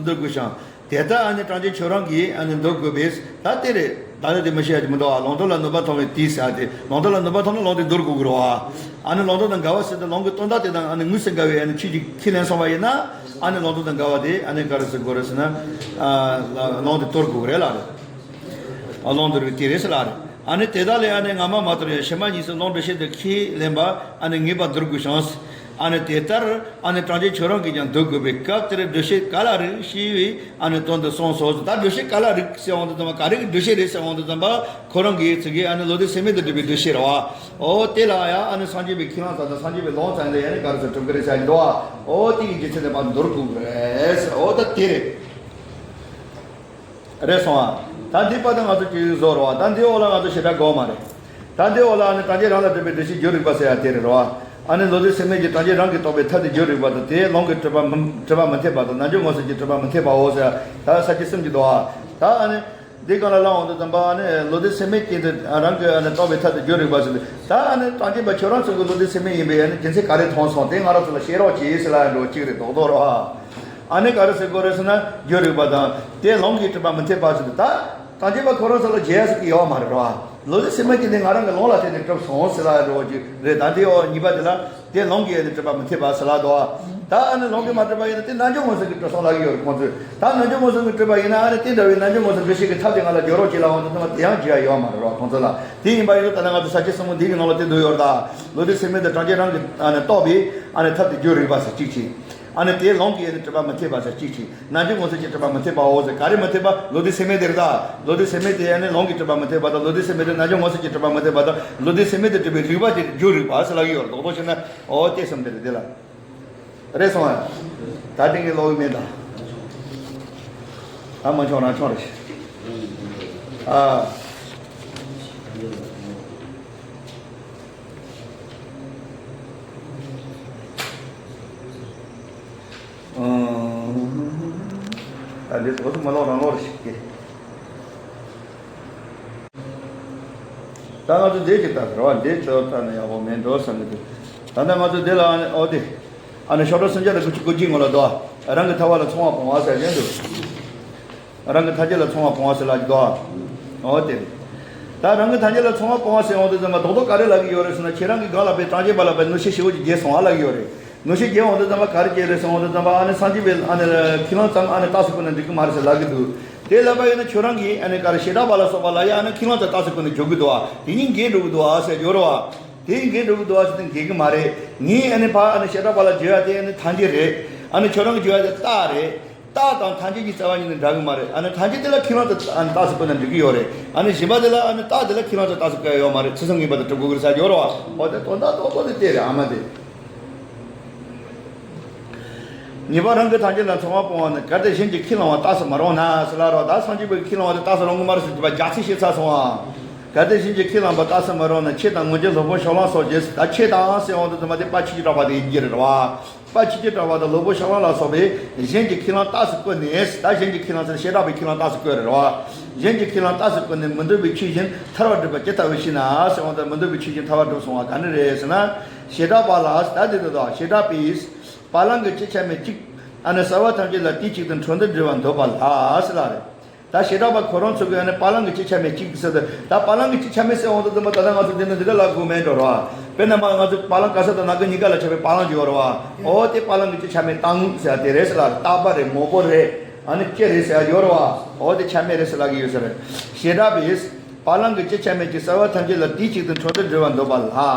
འདོར་དགོས་ཤིང་དེ་ལྟར་ཨ་ནི་གྲངས་ཅན་ཁྱོད་རང་གིས་ཨ་ནི་འདོར་དགོས་པས་ད་དེ་རེད་ད་ནི་དེ་མི་ཤེས་ཡ་ཅི་མི་འདུག་བ། ལོང་དོར་ལ་གནོད་པ་མཐོང་བའི་དུས་ཟེར་ཏེ་ལོང་དོར་ལ་གནོད་པ་མཐོང་ན་ལོང་དེ་འདོར་དགོས་ཀྱི་རེད་བ། ཨ་ནི་ལོང་དོར་དང་འགལ་བ་ཟེར་ཏེ་ལོང་གི་དོན་དག་དེ་དང་ཨ་ནི་དངོས་སུ་འགལ་བའི་ཨ་ནི་ཆོས་ཅིག་ཁས་ལེན་སོང་བ་ཡིན་ན། ཨ་ནི་ལོང་དོར་དང་འགལ་བ་དེ་ཨ་ནི་ག་རེ་ཟེར་དགོས་རེད་ཟེར་ན། ཨ་ལོང་དེ་དོར་དགོས་རེད་ལ་རེད། ཨ་ལོང་དོར་བའི་དུས་རེད་ཟེར་ལ་རེད། ཨ་ནི་དེ་དག་ལས་ཨ་ནི་སྔ་མ་མ་དོར་ཡང་ཕྱི་མ་གཉིས་སུ་ལོང་འདོར་བྱེད་དུ་ཁས་ལེན་པ་ཨ་ནི་ངེས་པར་འདོར་དགོས་ཤིང་། ཨ་ནི་དེ་ལྟར་ཨ་ནི་གྲངས་ཅན་ཁྱོད་རང་གིས་ཀྱང་འདོར་དགོས་པའི་སྐབས་དེར་འདོར་བྱེད་ག་ལ་རིགས་ཞེས་པའི་ཨ་ནི་དོན་དུ་གསུངས་སོ། ད་འདོར་བྱེད་ག་ལ་རིགས་ཟེར་འོང་དུས་ཙམ་པ་ག་རེ་གི་འདོར་བྱེད་རེད་ཟེར་འོང་དུས་ཙམ་པ་ཁོ་རང་གིས་ཚིག་གིས་ཨ་ནི་བློ་འདས་ཚད་མེད་དུ་གྲུབ་པའི་འདོར་བྱེད་རེད་བ། འོ་དེ་ལ་ཡང་ཨ་ནི་སངས་རྒྱས་པའི་ཁས་བླངས་ཙམ་དང་སངས་རྒྱས་པའི་ལུང་ཙམ་ལས་ཨ་ནི་ག་རེ་ཟེར་གྲུབ་ཀྱི་རེད་ཟེར་གྱི་འདུག་བ། འོ་དེ་གི་རྒྱུ་མཚན་ལས་པ་འདོར་དགོས་ཀྱི་རེད་ཟེར། འོ་ད་དེ་རེད། རེད་སོང་ཨ། ད་འདི་པ་ད་ང་ཚོ་ཅིག་བཟོ་རོགས་ཨ། ད་འདི་འོག་ལ་ང་ཚོ་ཞེ་དྲག་དགོས་མ་རེད། ད་འདི་འོག་ལ་ཨ་ནི་གྲངས་ཅན་རང་ལ་གྲུབ་པའི་འདོར་བྱེད་རྒྱུ་རིགས་པ་ཟེར་ཡ་དེ་རེད་རོ་ཨ། ཨ་ནི་བློ་འདས་ཚད་མེད་ཀྱི་གྲངས་ཅན་རང་གིས་རྟོགས་པའི་ཐབས་དེ་རྒྱུ་རིགས་པ་དང་དེའི་ལོང་གིས་གྲུབ་པ་མི་གྲུབ་པ་མི་འཐད་པ་དང་རྣལ་འབྱོར་མངོན་སུམ་གྱིས་གྲུབ་པ་མི་འཐད་པའོ་ཟེར་ཡ་ད་ས་བཅད་གསུམ་གྱི་འདུག་ཨ། ད་ཨ་ནི། འདི་གང་ལ་ལ་འོང་དུ་དམ་པ་ཨ་ནི་བློ་འདས་ཚད་མེད་ཀྱི་འདི་རང་གིས་ཨ་ནི་རྟོགས་པའི་ཐབས་དེ་རྒྱུ་རིགས་པ་ཟེར་ཏེ་ད་ཨ་ནི་གྲངས་ཅན་པ་ཁྱོད་རང་ཚོ་གི་བློ་འདས་ཚད་མེད་ཡིན་པའི་ཨ་ནི་རྒྱུ་མཚན་ག་རེ་མཐོང་སོང་དེ་ང་རང་ཚོ་ལ་བཤད་རོགས་གྱིས་ཟེར་ལ་འགྲོ་གཅིག་རེད་རྡོག་རྡོག་རོ། ཨ་ནི་ག་རེ་ཟེར་དགོས་རེད་ཟེར་ན་རྒྱུ་རིགས་པ་དང་དེ་ལོང་གིས་གྲུབ་པ་མི་འཐད་པ་ཟེར་ཏེ་ད་གྲངས་ཅན་པ་ཁོ་རང་ཚོ་ལ་བརྗེད་ཡ་ཟེར་གི་ཡོད་མ་རེད་རོ། བློ་འདས་ཚད་མེད་ཀྱི་འདི་ང་རང་གི་ལོང་ལ་བརྟེན་ནས་གྲུབ་སོང་ཟེར་ལ་འགྲོ་གཅིག་རེད། ད་དེ་འོ་གཉིས་པ་དེ་ལ། དེ་ལོང་གིས་ཨ་ནི་གྲུབ་པ་མི་འཐད་པ་ཟེར་ལ་དོ། ད་ཨ་ནི་ལོང་གིས་མ་གྲུབ་པ་ཡིན་ན་དེ་རྣལ་འབྱོར་མངོན་སུམ་གྱིས་གྲུབ་སོང་ལབ་ཀྱི་ཡོད་རེད་ཁོང་ཚོས། ད་རྣལ་འབྱོར་མངོན་སུམ་གྱིས་གྲུབ་པ་ཡིན་ན་ཨ་ནི་དེ་འདྲ་བའི་རྣལ་འབྱོར་མངོན་སུམ་འདུ་ཤེས་ཀྱི་ཐབས་དེ་ང་ལ་སྦྱོར་རོགས་བྱེད་ལ་འོང་དུས་ཙམ་པ་དེ་ཡང་བྱེད་ཡ་ཡོད་མ་རེད་རོ་ཁོང་ཚོ་ལ། དེ་ཡིན་པ་ཡིན་ན་ད་ལྟ་ང་ཚོ་ས་བཅད་གསུམ་པོ་འདི་གི་ནང་ལ་དེ་འདུག་ཡོད་རེད་ད། བློ་འདས་ཚད་མེད་དེ་གྲངས་ཅན་རང་གིས་ཨ་ནི་རྟོགས་པའི་ཨ་ནི་ཐབས་དེ་རྒྱུ་རིགས་པ་ཟེར་གཅིག་བྱས། ཨ་ནི་དེ་ལོང་གིས་ཨ་ནི་གྲུབ་པ་མི་འཐད་པ་ཟེར་གཅིག་བྱས། རྣལ་འབྱོར་མངོན་སུམ་གྱིས་གྲུབ་པ་མི་འཐད་པའོ་ཟེར་ག་རེ་མི་འཐད་པ་བློ་འདས་ཚད་མེད་དེ་རེད་ད། བློ་འདས་ཚད་མེད་དེ་ཨ་ནི་ལོང་གིས་གྲུབ་པ་མི་འཐད་པ་དང་བློ་འདས་ཚད་མེད་དེ་རྣལ་འབྱོར་མངོན་སུམ་གྱིས་གྲུབ་པ་མི་འཐད་པ་དང་བློ་འདས་ཚད་མེད་དེ་གྲུབ་པའི་རིགས་པ་དེ་རྒྱུ་རིགས་པ་ཟེར་ལབ་ཀྱི་ཡོད་རེད་རྡོག་རྡོག་བྱས་ན། འོ་དེ་གསུམ་དེ་རེད་དེ་ལ། རེད་སོང་ཨ། ད་དེ་ངས་ཀློག་གི་མེད་ད། ད་མ་ཆོག་རང་ཆོག་རེད། ཨ། ཨང་། ད་འདི་ཏོག་ཙམ་མ་ཀློག་རང་ཀློག་རེ་ཞིག་གི། ད་ང་ཚོ་འདི་ཅིག་ལྟ་དགོས་རེད་བ། འདི་ཚོ་ལྟ་ན་ཡག་པོ་མེད་འགྲོ་བསམ་གི་འདུག་ད་ལྟ་ང་ཚོ་འདི་ལ་ཨ་ནི་ཨོ་དེ། ཨ་ནི་ཤོག་གྲངས་སུམ་བརྒྱ་དང་དགུ་བཅུ་གོ་གཅིག་ངོ་ལ་དོ། རང་གི་ཐར་པ་ལ་ཚོང་བ་སྤོང་བ་ཟེར་གྱིན་འདུག་རང་གི་ཐར་རྒྱུ་ལ་ཚོང་བ་སྤོང་བ་ཟེར་ལབ་ཀྱི་འདུག་ཨོ་དེ་རེད། ད་རང་གི་ཐར་རྒྱུ་ལ་ཚོང་བ་སྤོང་བ་ཟེར་འོང་དུས་ཙམ་པ་རྡོག་རྡོག་ག་རེ་ལབ་ཀྱི་ཡོད་རེད་ཟེར་ན་ཁྱེད་རང་གི་སྒང་ལ་པའི་གྲངས་ཅན་པ་ལ་པའི་གནོད་བྱེད་ཞེ་པོ་ཅིག་བརྒྱབ་སོང་ཨ་ལབ་ཀྱི་ཡོད་རེད། གནོད་བྱེད་བརྒྱབ་འོང་དུས་ཙམ་པ་ག་རེ་བྱས་རེད་ཟེར་འོང་དུས་ཙམ་པ་ཨ་ནི་སངས་རྒྱས་པའི་ཨ་ནི་ཁས་བླངས་ཙམ་ཨ་ནི་རྟགས་སུ་བཀོད་ནས་འགྲིག་གི་མ་རེད་ཟེར་ལབ་ཀྱི་འདུག་དེ་ལབ་པ་ཡིན་ན་ཁྱོད་རང་གིས་ཨ་ནི་ག་རེ་བྱེ་བྲག་པ་ལ་སོགས་པ་ལ་ཡང་ཨ་ནི་ཁས་བླངས་ཙམ་རྟགས་སུ་བཀོད་ནས་འཇོག་གི་འདུག་ཨ། དེ་གཉིས་འགལ་འགྲོ་གི་འདུག་ཨ་ཟེར་ཡོད་རེད་བ། དེ་གཉིས་འགལ་འགྲོ་གི་འདུག་ཨ་ཟེར་ཏེ་འགལ་གི་མ་རེད། ངས་ཨ་ནི་ཕ་ཨ་ནི་བྱེ་བྲག་པ་ལ་བརྗོད་ཡ་དེ་ཨ་ནི་ཐམས་ཅད་རེད། ཨ་ནི་ཁྱོད་རང་གིས་བརྗོད་ཡ་དེ་རྟགས་རེད། རྟགས་དང་ཐམས་ཅད་ཀྱི་རྩ་བ་ཉིད་ནས་འདྲ་གི་མ་རེད། ཨ་ནི་ཐམས་ཅད་དེ་ལ་ཁས་བླངས་དུ་ཨ་ནི་རྟགས་སུ་བཀོད་ན་འགྲིག་གི་ཡོད་རེད། ཨ་ནི་གཞན་པ་དེ་ལ་ཨ་ནི་རྟགས་དེ་ལ་ཁས་བླངས་དུ་རྟགས་སུ་བཀོད་ཡ་ཡོད་མ་རེད། ཚུལ་གསུམ་ངེས་པར་དུ་གྲུབ་དགོས་ཀྱི་རེད་ཟེར་གྱི་ཡོད་རེད་བ། འོ་དེ་དོན་དག་རྡོག་རྡོག་དེ་དེ་རེད། ཨ་མ་དེ། ངེས་པར་རང་གི་ཐམས་ཅད་ལ་མཚུངས་པར་སྤོང་བ་ནི། གལ་ཏེ་གཞན་གྱིས་ཁས་བླངས་པ་རྟགས་སུ་མི་རུང་ན་ཟེར་ལ་རོ། ད་སངས་རྒྱས་པའི་ཁས་བླངས་པ་དེ་རྟགས་སུ་རུང་གི་མ་རེད་ཟེར་གྱི་བ་རྒྱ་ཆེ་བཤད་ཚར་སོང་ཨ། གལ་ཏེ་གཞན་གྱིས་ཁས་བླངས་པ་རྟགས་སུ་མི་རུང་ན། ཆོས་དང་མངོན་བརྗོད་སློབ་དཔོན་ཕྱོགས་གླང་སོགས་ཀྱིས། ད་ཆོས་དང་ཟེར་འོང་དུས་ཙམ་པ་དེ་དཔལ་ཆོས་ཀྱི་གྲགས་པ་དེ་ཡིན་གྱི་རེད་བ། དཔལ་ཆོས་ཀྱི་གྲགས་པ་དང་སློབ་དཔོན་ཕྱོགས་གླང་ལ་སོགས་པས་གཞན་གྱིས་ཁས་བླངས་རྟགས་སུ་བཀོད་ནས། ད་གཞན་གྱིས་ཁས་བླངས་ཟེར་བྱེ་བྲག་པའི་ཁས་བླངས་རྟགས་སུ་བཀོད་རེད་བ། གཞན་གྱིས་ཁས་བླངས་རྟགས་སུ་བཀོད་ནས་མི་འདོད་པའི་ཆོས་གཞན་ཐར་བར་སྒྲུབ་པ་ཇི་ལྟ་བུ་ཞིག་ན་ཟེར་འོང་དུས། མི་འདོད་པའི་ཆོས་གཞན་ཐར་བར་སྒྲུབ་སོང་བ་ག་འདྲ་རེད་ཟེར་ན། བྱེ་བྲག་པ་ལ་ད་དེ་དེ་དང་བྱེ་བྲག་པས་བ་ལང་གི་སྤྱི་ཆ་མེད་གཅིག་ཨ་ནི་རྩ་བ་ཐམས་ཅད་ལ་དུས་གཅིག་ཏུ་འཕྲོ་འདུར་འགྲོ་བར་འདོད་པ་ལ་ཟེར་ལ་རེད། ད་བྱེ་བྲག་པ་ཁོ་རང་ཚོ་གིས་ཨ་ནི་བ་ལང་གི་སྤྱི་ཆ་མེད་གཅིག་ཟེར་དུས། ད་བ་ལང་གི་སྤྱི་ཆ་མེད་ཟེར་འོང་དུས་ཙམ་པ་ད་ལྟ་ང་ཚོ་འདི་ནི་འདི་ག་ལ་གོ་མེད་འགྲོ་ར། དཔེར་ན་མ་ང་ཚོ་བ་ལང་ག་ས་དང་ན་གི་གཉིས་ཀ་ལ་ཆ་བའི་བ་ལང་ཅིག་ཡོད་ར་བ། ཨོ་དེ་བ་ལང་གི་སྤྱི་ཆ་མེད་རྟག་དངོས་ཟེར་དེ་རེད་ཟེར་ལ། རྟག་པ་རེད། ངོ་བོ་རེད། ཨ་ནི་སྤྱི་རེད་ཟེར་ཡ་ཡོད་ར་བ། ཨོ་དེ་ཆ་མེད་རེད་ཟེར་ལ་གི་ཡོད་ཟེར། བྱེ་བྲག་པས་བ་ལང་གི་སྤྱི་ཆ་མེད་ཀྱི་རྩ་བ་ཐམས་ཅད་ལ་དུས་གཅིག་ཏུ་འཕྲོ་འདུར་འགྲོ་བར་འདོད་པ་ལ་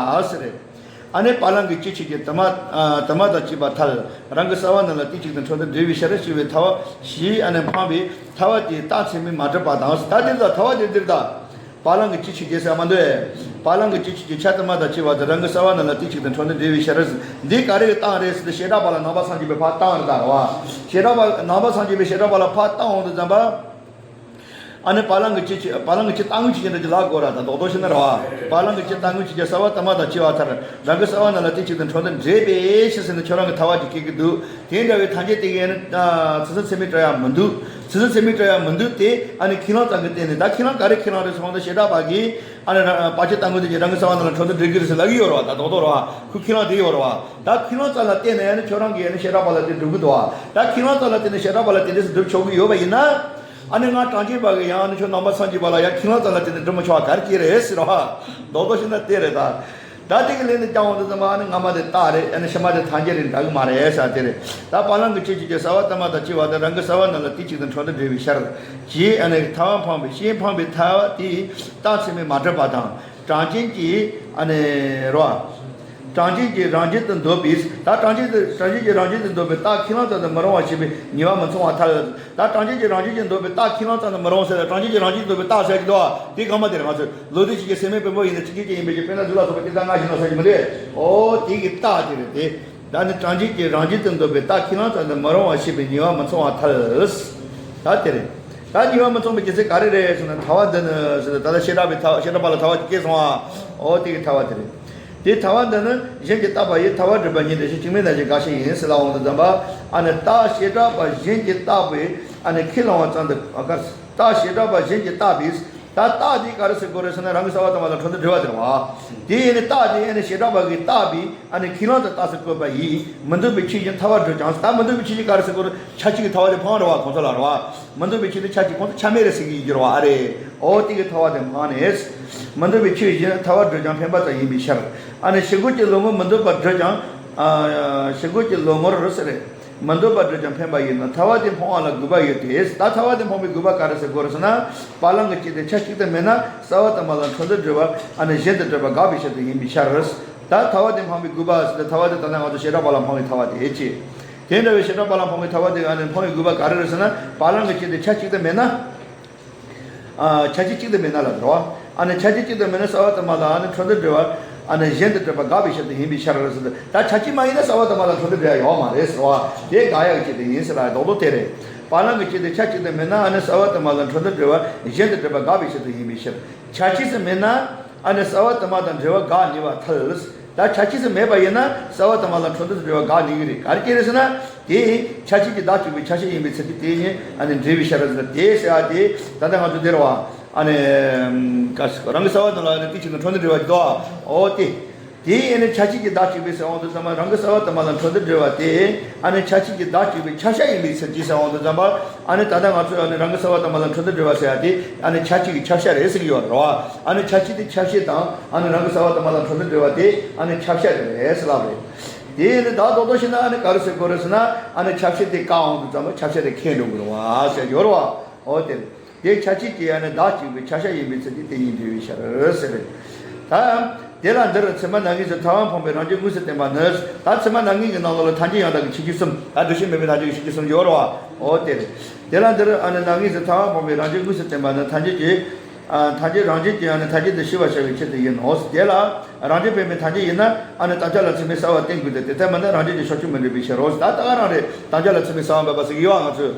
ཟེར་རེད། ཨ་ནི་བ་ལང་གི་སྤྱི་ཆོས་ཀྱི་དུ་མ་ཨ་དུ་མ་དང་བཅས་པ་ཐལ། རང་གི་རྩ་བ་རྣམས་ལ་དུས་གཅིག་ཏུ་འཕྲོ་འདུར་འགྲོ་བའི་ཕྱིར་ཞེས་པའི་ཐལ་བ་ཞེས་ཨ་ནི་འཕངས་པའི་ཐལ་བ་དེའི་རྟགས་ཚད་མས་མ་གྲུབ་པ་དང་། ད་འདིར་ད་ཐལ་བ་དེ་འདིར་ད། བ་ལང་གི་སྤྱི་ཆོས་ཀྱི་ཟེར་མ་འདུག་ཨེ། བ་ལང་གི་སྤྱི་ཆོས་ཀྱི་ཆ་དུ་མ་དང་བཅས་པ་དེ་རང་གི་རྩ་བ་རྣམས་ལ་དུས་གཅིག་ཏུ་འཕྲོ་འདུར་འགྲོ་བའི་ཕྱིར། འདི་ག་རེ་གི་རྟགས་རེད་ཟེར་ཏེ་བྱེ་བྲག་པ་ལ་ནང་པ་སངས་རྒྱས་པའི་ཕར་རྟགས་རེད་ད་ར་བ། བྱེ་བྲག་པ་ནང་པ་སངས་རྒྱས་པའི་བྱེ་བྲག་པ་ལ་ཕར་རྟགས་འོང་དུས་ཙམ་པ། ཨ་ནི་བ་ལང་གི་སྤྱི་ཆོས་བ་ལང་གི་སྤྱི་རྟག་དངོས་ཆོས་ཅན་འདྲ་ཅིག་ལབ་དགོས་ར། ད་རྡོག་རྡོག་བཤད་ན་ར་བ། བ་ལང་གི་སྤྱི་རྟག་དངོས་ཆོས་ཅན་རྩ་བ་དུ་མ་དང་བཅས་པ་ཐལ། རང་གི་རྩ་བ་རྣམས་ལ་དུས་གཅིག་ཏུ་འཕྲོ་འདུར་འགྲོ་བའི་ཕྱིར་ཟེར་ནས་ཁྱོད་རང་གི་ཐལ་བ་ཅིག་སྐྱེ་གི་འདུག་དེ་འདྲ་བའི་ཐམས་ཅད་དེ་གའི་ནི་ཚུལ་གསུམ་ཚད་མས་གྲུབ་ཡ་མི་འདུག་ཚུལ་གསུམ་ཚད་མས་གྲུབ་ཡ་མི་འདུག་དེ་ཨ་ནི་ཁས་བླངས་ཙམ་གྱི་སྟེང་ནས། ད་ཁས་བླངས་ག་རེ་ཁས་བླངས་རེད་ཟེར་བ་དང་། བྱེ་བྲག་པ་གིས་ཨ་ནི་ར་བ་སྤྱི་རྟག་དངོས་དེ་གིས་རང་གི་རྩ་བ་རྣམས་ལ་འཕྲོ་འདུར་འགྲོ་གི་རེད་ཟེར་ལབ་ཀྱི་ཡོད་རེད་བ། ད་རྡོག་རྡོག་རེད་བ། ཁོས་ཁས་བླངས་དེ་ཡོད་རེད་བ། ད་ཁས་བླངས་ཙམ་ལ་བརྟེན་ནས་ཨ་ནི་ཁྱོད་རང་གིས་ཨ་ནི་བྱེ་བྲག་པ་ལ་དེ་སྒྲུབ་གི་འདུག་བ། ད་ཁས་བླངས་ཙམ་ལ་བརྟེན་ནས་བྱེ་བྲག་པ་ལ་དེ་འདྲ་ཟེར་སྒྲུབ་ཆོག་གི་ཡོད་པ་ཡིན་ན། ཨ་ནི་ང་གྲངས་ཅན་པ་གིས་ཡང་ཨ་ནི་ཁྱོད་ནང་པ་སངས་རྒྱས་པ་ལ་ཡང་ཁས་བླངས་ཙམ་ལ་བརྟེན་ནས་སྒྲུབ་མི་ཆོག་པ་ག་རེ་བྱས་རེད་ཟེར་བ། རྡོག་རྡོག་བཤད་ན་དེ་རེད་ད། ད་དེ་གི་ལན་དེ་རྒྱག་འོང་དུས་ཙམ་པ་ཨ་ནི་སྔ་མ་དེ་རྟགས་རེད། ཨ་ནི་ཕྱི་མ་དེ་ཐམས་ཅད་རེད། འདྲ་གི་མ་རེད་ཟེར་དེ་རེད། ད་བ་ལང་གི་སྤྱི་ཆོས་ཀྱི་རྩ་བ་དུ་མ་དང་བཅས་པ་དེ་རང་གི་རྩ་བ་རྣམས་ལ་དུས་གཅིག་ཏུ་འཕྲོ་འདུར་འགྲོ་བའི་ཕྱིར། ཅེས་ཨ་ནི་ཐལ་བ་འཕངས་པའི་ཕྱིར། འཕངས་པའི་ཐལ་བ་དེའི་རྟགས་ཚད་མས་མ་གྲུབ་པ་དང་། གྲངས་ཅན་གྱི་ཨ་ནི་རོ། གྲངས་ཅན་གྱི་རང་བཞིན་དུ་འདོད་པའི། ད་གྲངས་ཅན་དུ་གྲངས་ཅན་གྱི་རང་བཞིན་དུ་འདོད་པའི་རྟགས་ཁས་བླངས་ཙམ་དུ་མི་རུང་བ་ཞེས་པའི་ཉེས་པ་མི་མཚུངས་པ་ཐལ། ད་གྲངས་ཅན་གྱི་རང་བཞིན་གྱི་འདོད་པའི་རྟགས་ཁས་བླངས་ཙམ་དུ་མི་རུང་ཟེར་ལ། གྲངས་ཅན་གྱི་རང་བཞིན་དུ་འདོད་པའི་རྟགས་ཟེར་གྱི་འདུག་བ། དེ་གང་མ་དེར་ང་ཚོས་ལོ་དུས་གཅིག་གི་སེམས་མེད་བེམ་པོ་ཡིན་ན་གཅིག་གཅིག་ཅན་ཡིན་པའི་ཕྱིར། དཔེར་ན་གཟུགས་ལ་སོགས་པ་སྤྱི་རྟག་སྔ་ཕྱི་ནང་གསལ་གྱི་མི་འདུག་ཨོ་དེ་གི་རྟགས་དེ་རེད་དེ། ད་ནི་གྲངས་ཅན་གྱི་རང་བཞིན་དུ་འདོད་པའི་རྟགས་ཁས་བླངས་ཙམ་དུ་མི་རུང་བ་ཞེས་པའི་ཉེས་པ་མི་མཚུངས་པ་ཐལ། ད་དེ་རེད། ད་ཉེས་པ་མི་མཚུངས་པའི་རྒྱུ་མཚན་ག་རེ་རེད་ཟེར་ན། ཐལ་བ་འདི་ནི་ཟེར་ན། ད་ལྟ་བྱེ་བྲག་པའི་ཐལ་བ། བྱེ་བྲག་པ་ལ་ཐལ་བ་ཅིག་སྐྱེས་སོང་ཨ། ཨོ་དེ་གི་ཐལ་བ་དེ་རེད། དེ་ཐལ་བ་འདི་ནི་གཞན་གྱིས་བརྟགས་པ་ཡི་ཐལ་བར་སྒྲུབ་པ་ཉིད་དེ་བཞིན་གཅིག་མིན་ནམ་ཞེས་འགའ་ཞིག་ཡིན་ཟེར་ལ་འོང་དུས་ཙམ་པ། ཨ་ནི་རྟགས་བྱེ་བྲག་པ་གཞན་གྱིས་བརྟགས་པའི་ཨ་ནི་ཁས་བླངས་པ་ཙམ་དུ། ཨ་ག་རེ། རྟགས་བྱེ་བྲག་པ་གཞན་གྱིས་བརྟགས་པའི། ད་རྟགས་དེ་ག་རེ་ཟེར་དགོས་རེད་ཟེར་ན། རང་གི་རྩ་བ་དུ་མ་ལ་འཕྲོ་འདུར་འགྲོ་བ་དེ་རེད་བ། དེ་ཡིན་ནི་རྟགས་དེ་ཡིན་ནི་བྱེ་བྲག་པ་གིས་བརྟགས་པའི་ཨ་ནི་ཁས་བླངས་དང་རྟགས་སུ་བཀོད་པ་ཡིས་མི་འདོད་པའི་ཆོས་གཞན་ཐལ་བར་སྒྲུབ་ཀྱང་། ད་མི་འདོད་པའི་ཆོས་གཞན་ག་རེ་ཟེར་དགོས་རེད། ཆ་གཅིག་གི་ཐལ་བ་དེ་འཕངས་རེད་བ། གོང་ས་ལ་རེད་བ། མི་འདོད་པའི་ཆོས་དེ་ཆ་གཅིག་གོང་ས་ཆ་མེད་རེད་ཟེར་གྱི་ཡོད་རེད་བ། ཨ་རེད། ཨོ་དེ་གི་ཐལ་བ་དེ་འཕངས་ནས། མི་འདོད་པའི་ཆོས་གཞན་ཐལ་བར་སྒྲུབ་ཀྱང་འཕེན་པ་ཙམ་ཡིན་པའི་ཕྱིར། ཨ་ནི་ཕྱི་རྒོལ་གྱི་ལོག་ངོར་མི་འདོད་པར་སྒྲུབ་ཀྱང་། ཨ་ཕྱི་རྒོལ་གྱི་ལོག་ངོར་ཟེར་རེད། མི་འདོད་པར་སྒྲུབ་ཀྱང་འཕེན་པ་ཡིན་ནོ། ཐལ་བ་དེ་འཕངས་པ་ལ་དགོས་པ་ཡོད་དེ། ད་ཐལ་བ་དེ་འཕངས་པའི་དགོས་པ་ག་རེ་ཟེར་དགོས་རེད་ཟེར་ན། བ་ལང་གི་སྤྱི་དེ་ཆ་གཅིག་ཏུ་མེད་ན་རྩ་བ་དུ་མ་ལ་འཕྲོ་འདུར་འགྲོ་བ་ཨ་ནི་གཞན་དུ་འགྲོ་བ་དགག་པའི་ཕྱིར་དུ་ཡིན་པའི་ཕྱིར། ད་ཐལ་བ་དེ་འཕངས་པའི་དགོས་པ་ཟེར་ཏེ། ཐལ་བ་དེ་ད་ལྟ་ང་ཚོ་བྱེ་བྲག་པ་ལ་འཕངས་པའི་ཐལ་བ་དེ་ཅི། དེ་འདྲ་བའི་བྱེ་བྲག་པ་ལ་འཕངས་པའི་ཐལ་བ་དེ་ཨ་ནི་འཕངས་པའི་དགོས་པ་ག་རེ་རེད་ཟེར་ན། བ་ལང་གི་སྤྱི་དེ་ཆ་གཅིག་ཏུ་མེད་ན། ཨ་ཆ་གཅིག་གཅིག་ཏུ་མེད་ན་ལ་འགྲོ་བ། ཨ་ནི་ཆ་གཅིག་གཅིག་ཏུ་མེད་ན་རྩ་བ་དུ་མ་ལ་ཨ་ནི་འཕྲོ་འདུར་འགྲོ་བ། ཨ་ནི་གཞན་དུ་འགྲོ་བ་དགག་པའི་ཕྱིར་དུ་ཡིན་པའི་ཕྱིར་རོ་ཟེར་ཏེ། ད་ཆ་གཅིག་མ་ཡིན་ན་རྩ་བ་དུ་མ་ལ་འཕྲོ་འདུར་འགྲོ་ཡ་ཡོད་མ་རེད་ཟེར་བ། དེ་དགག་ཡག་ཆེད་དུ་ཡིན་ཟེར་ལ། རྡོག་རྡོག་དེ་རེད། བ་ལང་གི་སྤྱི་དེ་ཆ་གཅིག་ཏུ་མེད་ན་ཨ་ནི་རྩ་བ་དུ་མ་ལ་འཕྲོ་འདུར་འགྲོ་བ་གཞན་དུ་འགྲོ་བ་དགག་པའི་ཕྱིར་དུ་ཡིན་པའི་ཕྱིར། ཆ་གཅིག་ཏུ་མེད་ན་ཨ་ནི་རྩ་བ་དུ་མ་དང་འབྲེལ་བ་དགག་ནུས་པ་ཐལ། ད་ཆ་གཅིག་ཏུ་མེད་པ་ཡིན་ན་རྩ་བ་དུ་མ་ལ་འཕྲོ་འདུར་དུ་འབྲེལ་བ་དགག་ནུས་ཀྱི་རེད། ག་རེ་བྱས་རེད་ཟེར་ན། དེ་ཆ་གཅིག་གི་བདག་གཅིག་པའི་ཆ་ཤས་ཡིན་པའི་ཚུལ་གྱིས་དེ་ཉིད་ཨ་ནི་འབྲེལ་བའི་ཕྱིར་རོ་ཟེར། དེ་ཟེར་བ་དེ་ད་ལྟ་ང་ཚོ་འདིར་བ་ཨ་ནི་ག་རང་གི་རྩ་བ་དུ་ལ་ཨ་ནི་དེ་གཅིག་ཏུ་འཕྲོ་འདུར་འབྲེལ་བ་གྱི་དོ། ཨོ་དེ། དེ་ཨ་ནི་ཆ་གཅིག་གི་བདག་གཅིག་པའི་ཟེར་འོང་དུས་ཙམ་པ། རང་གི་རྩ་བ་དུ་མ་ལ་འཕྲོ་འདུར་འབྲེལ་བ་དེ་ཨ་ནི་ཆ་གཅིག་གི་བདག་གཅིག་པའི་ཆ་ཤས་ཡིན་པའི་ཚུལ་གྱིས་ཟེར་འོང་དུས་ཙམ་པ། ཨ་ནི་ད་ལྟ་ང་ཚོས་ཨ་ནི་རང་གི་རྩ་བ་དུ་མ་ལ་འཕྲོ་འདུར་འབྲེལ་བ་ཟེར་ཡ་དེ་ཨ་ནི་ཆ་གཅིག་གི་ཁྱབ་བྱ་རེད་ཟེར་གྱི་ཡོད་རེད་བ། ཨ་ནི་ཆ་གཅིག་དེ་ཁྱབ་བྱེད་དང་ཨ་ནི་རང་གི་རྩ་བ་དུ་མ་ལ་འཕྲོ་འདུར་འབྲེལ་བ་དེ་ཨ་ནི་ཁྱབ་བྱ་རེད་ཟེར་ལབ་རེད། དེ་ནི་ད་རྡོག་རྡོག་བཤད་ན་ཨ་ནི་ག་རེ་ཟེར་དགོས་རེད་ཟེར་ན། ཨ་ནི་ཁྱབ་བྱེད་དེ་བཀག་འོང་དུས་ཙམ་པ་ཁྱབ་བྱ་དེ་ཁེངས་འགྲོ་གི་རེད་བ་ཟེར་གྱི་ཡོད་རེད་བ། འོ་དེ་རེད། དེ་ཆ་གཅིག་གི་ཨ་ནི་བདག་གཅིག་པའི་ཆ་ཤས་ཡིན་པའི་ཚུལ་དེ་དེ་ཉིད་འབྲེལ་བའི་ཕྱིར་ཟེར་རེད། ད་ དེ་ལ་འདིར་ཚད་མ་རྣམ་ངེས་སུ་ཐལ་བ་འཕངས་པའི་རང་རྒྱུད་དངོས་སུ་བསྟན་པ་ནི། ད་ཚད་མ་རྣམ་ངེས་ཀྱི་ནང་ལོགས་ལ་ཐལ་འགྱུར་ཡང་དག་གི་ཁྱད་ཆོས་གསུམ། ད་འགྲུལ་བྱེད་མེད་པའི་ཐལ་འགྱུར་གྱི་ཁྱད་ཆོས་གསུམ་ཡོད་རེད་བ། འོ་དེ་རེད། དེ་ལ་འདིར་ཨ་ནི་རྣམ་ངེས་སུ་ཐལ་བ་འཕངས་པའི་རང་རྒྱུད་དངོས་སུ་བསྟན་པ་ནི་ཐལ་འགྱུར་གྱི། ཨ། ཐལ་འགྱུར་རང་རྒྱུད་ཀྱི་ཨ་ནི་ཐལ་འགྱུར་དུ་ཤེས་པར་བྱ་བའི་ཕྱིར་དུ་ཡིན་ནོ། དེ་ལ་རང་རྒྱུད་པའི་མི་ཐལ་འགྱུར་ཡིན་ན་ཨ་ནི་དམ་བཅའ་ལ་ཚད་མའི་གསལ་བ་བསྟན་དགོས་ཏེ། དེ་ལྟར་མིན་ན་རང་རྒྱུད་ཀྱི་ཕྱོགས་ཆོས་མི་འགྲུབ་པའི་ཕྱིར་རོ། ད་ལྟ་ག་རང་རེད། དམ་བཅའ་ལ་ཚད་མའི་གསལ་བ་འབད་པ་ཟེར་གྱི་ཡོད་ང་ཚོས།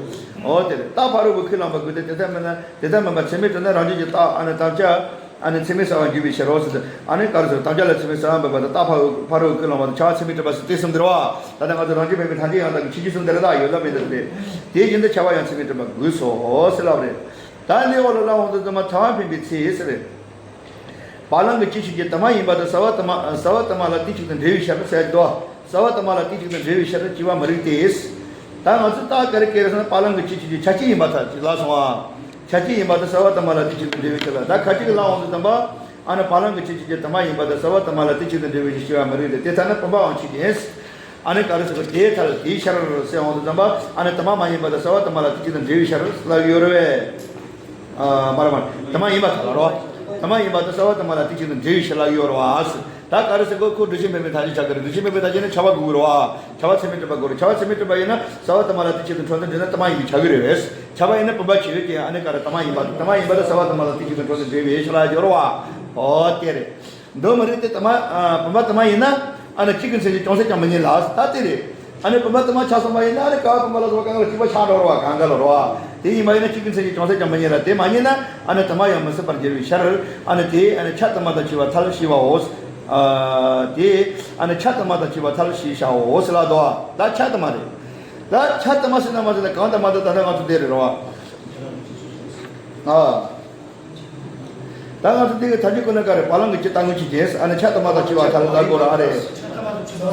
འོ་དེ་རེད། རྟགས་ཕ་རོལ་པོས་ཁས་བླངས་པ་དགོས་ཏེ། དེ་ལྟར་མིན་ན། དེ་ལྟར་མིན་པར་ཚད་མས་གྲུབ་ན་རང་རྒྱུད་ཀྱི་རྟགས་ཨ་ནི་དམ་བཅའ་ཨ་ནི་ཚད་མའི་གསལ་བ་འགྱུར་བའི་ཕྱིར་རོ་ཟེར་ཏེ། ཨ་ནི་ག་རེ་ཟེར། དམ་བཅའ་ལ་ཚད་མའི་གསལ་བ་འབད་པ་དང་། རྟགས་ཕ་རོལ་ཕ་རོལ་པོས་ཁས་བླངས་པ་དང་། ཁྱབ་པ་ཚད་མས་གྲུབ་པ་ཟེར་དེ་གསུམ་འདི་རེད་བ། ད་ལྟ་ང་ཚོ་རང་རྒྱུད་པའི་མི་ཐལ་འགྱུར་ཡང་དག་གི་ཁྱད་ཆོས་གསུམ་འདི་རེད། ད་ཡོད་ལ་མེད་ལ་རེད། དེ་བཞིན་དུ་ཁྱབ་པ་ཡང་ཚད་མས་གྲུབ་པ་དགོས་སོ་ཟེར་ལབ་རེད། ད་འདིའི་འོག་ལ་ལབ་འོང་དུས་ཙམ་པ་ཐལ་བ་འཕེན་པའི་ཚེ་ཟེར་རེད། བ་ལང་གི་སྐྱེ་མཆེད་ཀྱི་དུ་མ་ཡིན་པ་དང་། གསལ་བ་དུ་མ། གསལ་བ་དུ་མ་ལ་དེའི་ཚིག་དང་འབྲེལ་བའི་ཕྱིར་ཟེར་དོ། གསལ་བ་དུ་མ་ལ་དེའི་ཚིག་དང་འབྲེལ་བའི་ཕྱིར་སྐྱེ་བ་མི་རིགས་ཏེ། ད་ང་ཚོས་རྟགས་ག་རེ་བཀལ་རེད་ཟེར་ན། བ་ལང་གི་སྐྱེ་མཆེད་ཀྱི་ཆ་གཅིག་ཡིན་པར་ཐལ་ཅེས་ལབ་སོང་ང་། ཆ་གཅིག་ཡིན་པར་ཐལ། གསལ་བ་དུ་མ་ལ་དེའི་ཚིག་དང་འབྲེལ་བའི་ཕྱིར་ལ། ད་ཁ་ཅིག་གིས་ལབ་འོང་དུས་ཙམ་པ། ཨ་ནི་བ་ལང་གི་སྐྱེ་མཆེད་ཀྱི་དུ་མ་ཡིན་པ་དང་། གསལ་བ་དུ་མ་ལ་དེའི་ཚིག་དང་འབྲེལ་བའི་ཕྱིར་སྐྱེ་བ་མི་རིགས་ཏེ། དེ་ལྟར་ན་བུམ་པའང་ཆོས་ཅན། ཨ་ནི་ག་རེ་ཟེར་གོ། དེའི་ཐལ་དེའི་ཕྱིར་ཟེར་འོང་དུས་ཙམ་པ། ཨ་ནི་དུ་མ་མ་ཡིན་པ་དང་། གསལ་བ་དུ་མ་ལ་དེའི་ཚིག་དང་འབྲེལ་བའི་ཕྱིར་ལབ་ཡོད་རེད་པས། ཨ། མ་རེད་མ་རེད། དུ་མ་ཡིན་པར་ཐལ་རོ། དུ་མ་ཡིན་པ་དང་། གསལ་བ་དུ་མ་ལ་དེའི་ཚིག་དང་འབྲེལ་བའི་ཕྱིར་ལབ་ཡོད་རེད་པ། ད་ག་རེ་ཟེར་གོ། ཁོ་འགྲུལ་བྱེད་མེད་པའི་ཐལ་འགྱུར་ཆགས་ཀྱི་རེད། འགྲུལ་བྱེད་མེད་པའི་ཐལ་འགྱུར་ནི་ཁྱབ་པ་དགོས་ཀྱི་རེད་པ། ཁྱབ་པ་ཚད་མས་གྲུབ་པ་དགོས་རེད། ཁྱབ་པ་ཚད་མས་གྲུབ་པ་ཡིན་ན་གསལ་བ་དུ་མ་ལ་དེའི་ཚིག་དང་འཕྲོས་དང་འབྲེལ་ན་དུ་མ་ཡིན་པས་ཁྱབ་ཀྱི་རེད་པས། ཁྱབ་པ་ཡིན་ན་བུམ་པ་ཆོས་ཅན། ཨ་ནི་ག་རེ། དུ་མ་ཡིན་པ། དུ་མ་ཡིན་པ་དང་གསལ་བ་དུ་མ་ལ་དེའི་ཚིག་དང་འཕྲོས་དང་འབྲེལ་བའི་ཕྱིར་ལབ་ཡོད་རེད་པ། འོ་དེ་རེད། མདོ་མི་རིགས་ཏེ། དུ་མ། ཨ། བུམ་པ་དུ་མ་ཡིན་ན། ཨ་ནི་གཅིག་གི་མཚན་ཉིད་ཅུང་ཟད་ཀྱང་མི་རྙེད་ལ། ད་དེ་རེད། ཨ་ནི་བུམ་པ་དུ་མ་ཆགས་སོང་བ་ཡིན་ན། ཨ་ནི་ཀ་བ་བུམ་པ་ལ་སོགས་པ་གང་ག་ལ་གཅིག་པ་ཆགས་འགྲོ་རེད་པ། གང་ག་ལ་རེད་པ། དེ་ཡིན་པ་ཡིན་ན་གཅིག་གི་མཚན་ཉིད་ཅུང་ཟད་ཀྱང་མི་རྙེད་ལ། དེ་མ་རྙེད་ན་ཨ་ནི་དུ་མ་ཡང་མི་སྲིད་པར་འགྱུར་བའི་ཕྱིར། ཨ་ནི་དེ་ཨ་ནི་ཆ་དུ་མ་དང་བཅས་པར་ཐལ་ཞེས་པའོ། ཨ། དེ་ཨ་ནི་ཆ་དུ་མ་དང་བཅས་པར་ཐལ་ཞེས་བྱའོ་ཟེར་ལབ་འདུག། ད་ཆ་དུ་མ་རེད། ད་ཆ་དུ་མ་ཟེར་ན་མ་ཟེར་ན་གང་དུ་མ་དང་། ད་ལྟ་ང་ཚོ་དེ་རེད་རོ། ཨ། ད་ང་ཚོ་དེ་གི་ཐལ་འགྱུར་ཀུན་ནས་ག་རེ། བ་ལང་གི་སྐྱེ་རྟགས་དངོས་ཆོས་ཅན། ཨ་ནི་ཆ་དུ་མ་དང་བཅས་པར་ཐལ་ལབ་དགོས་ར། ཨ་རེད།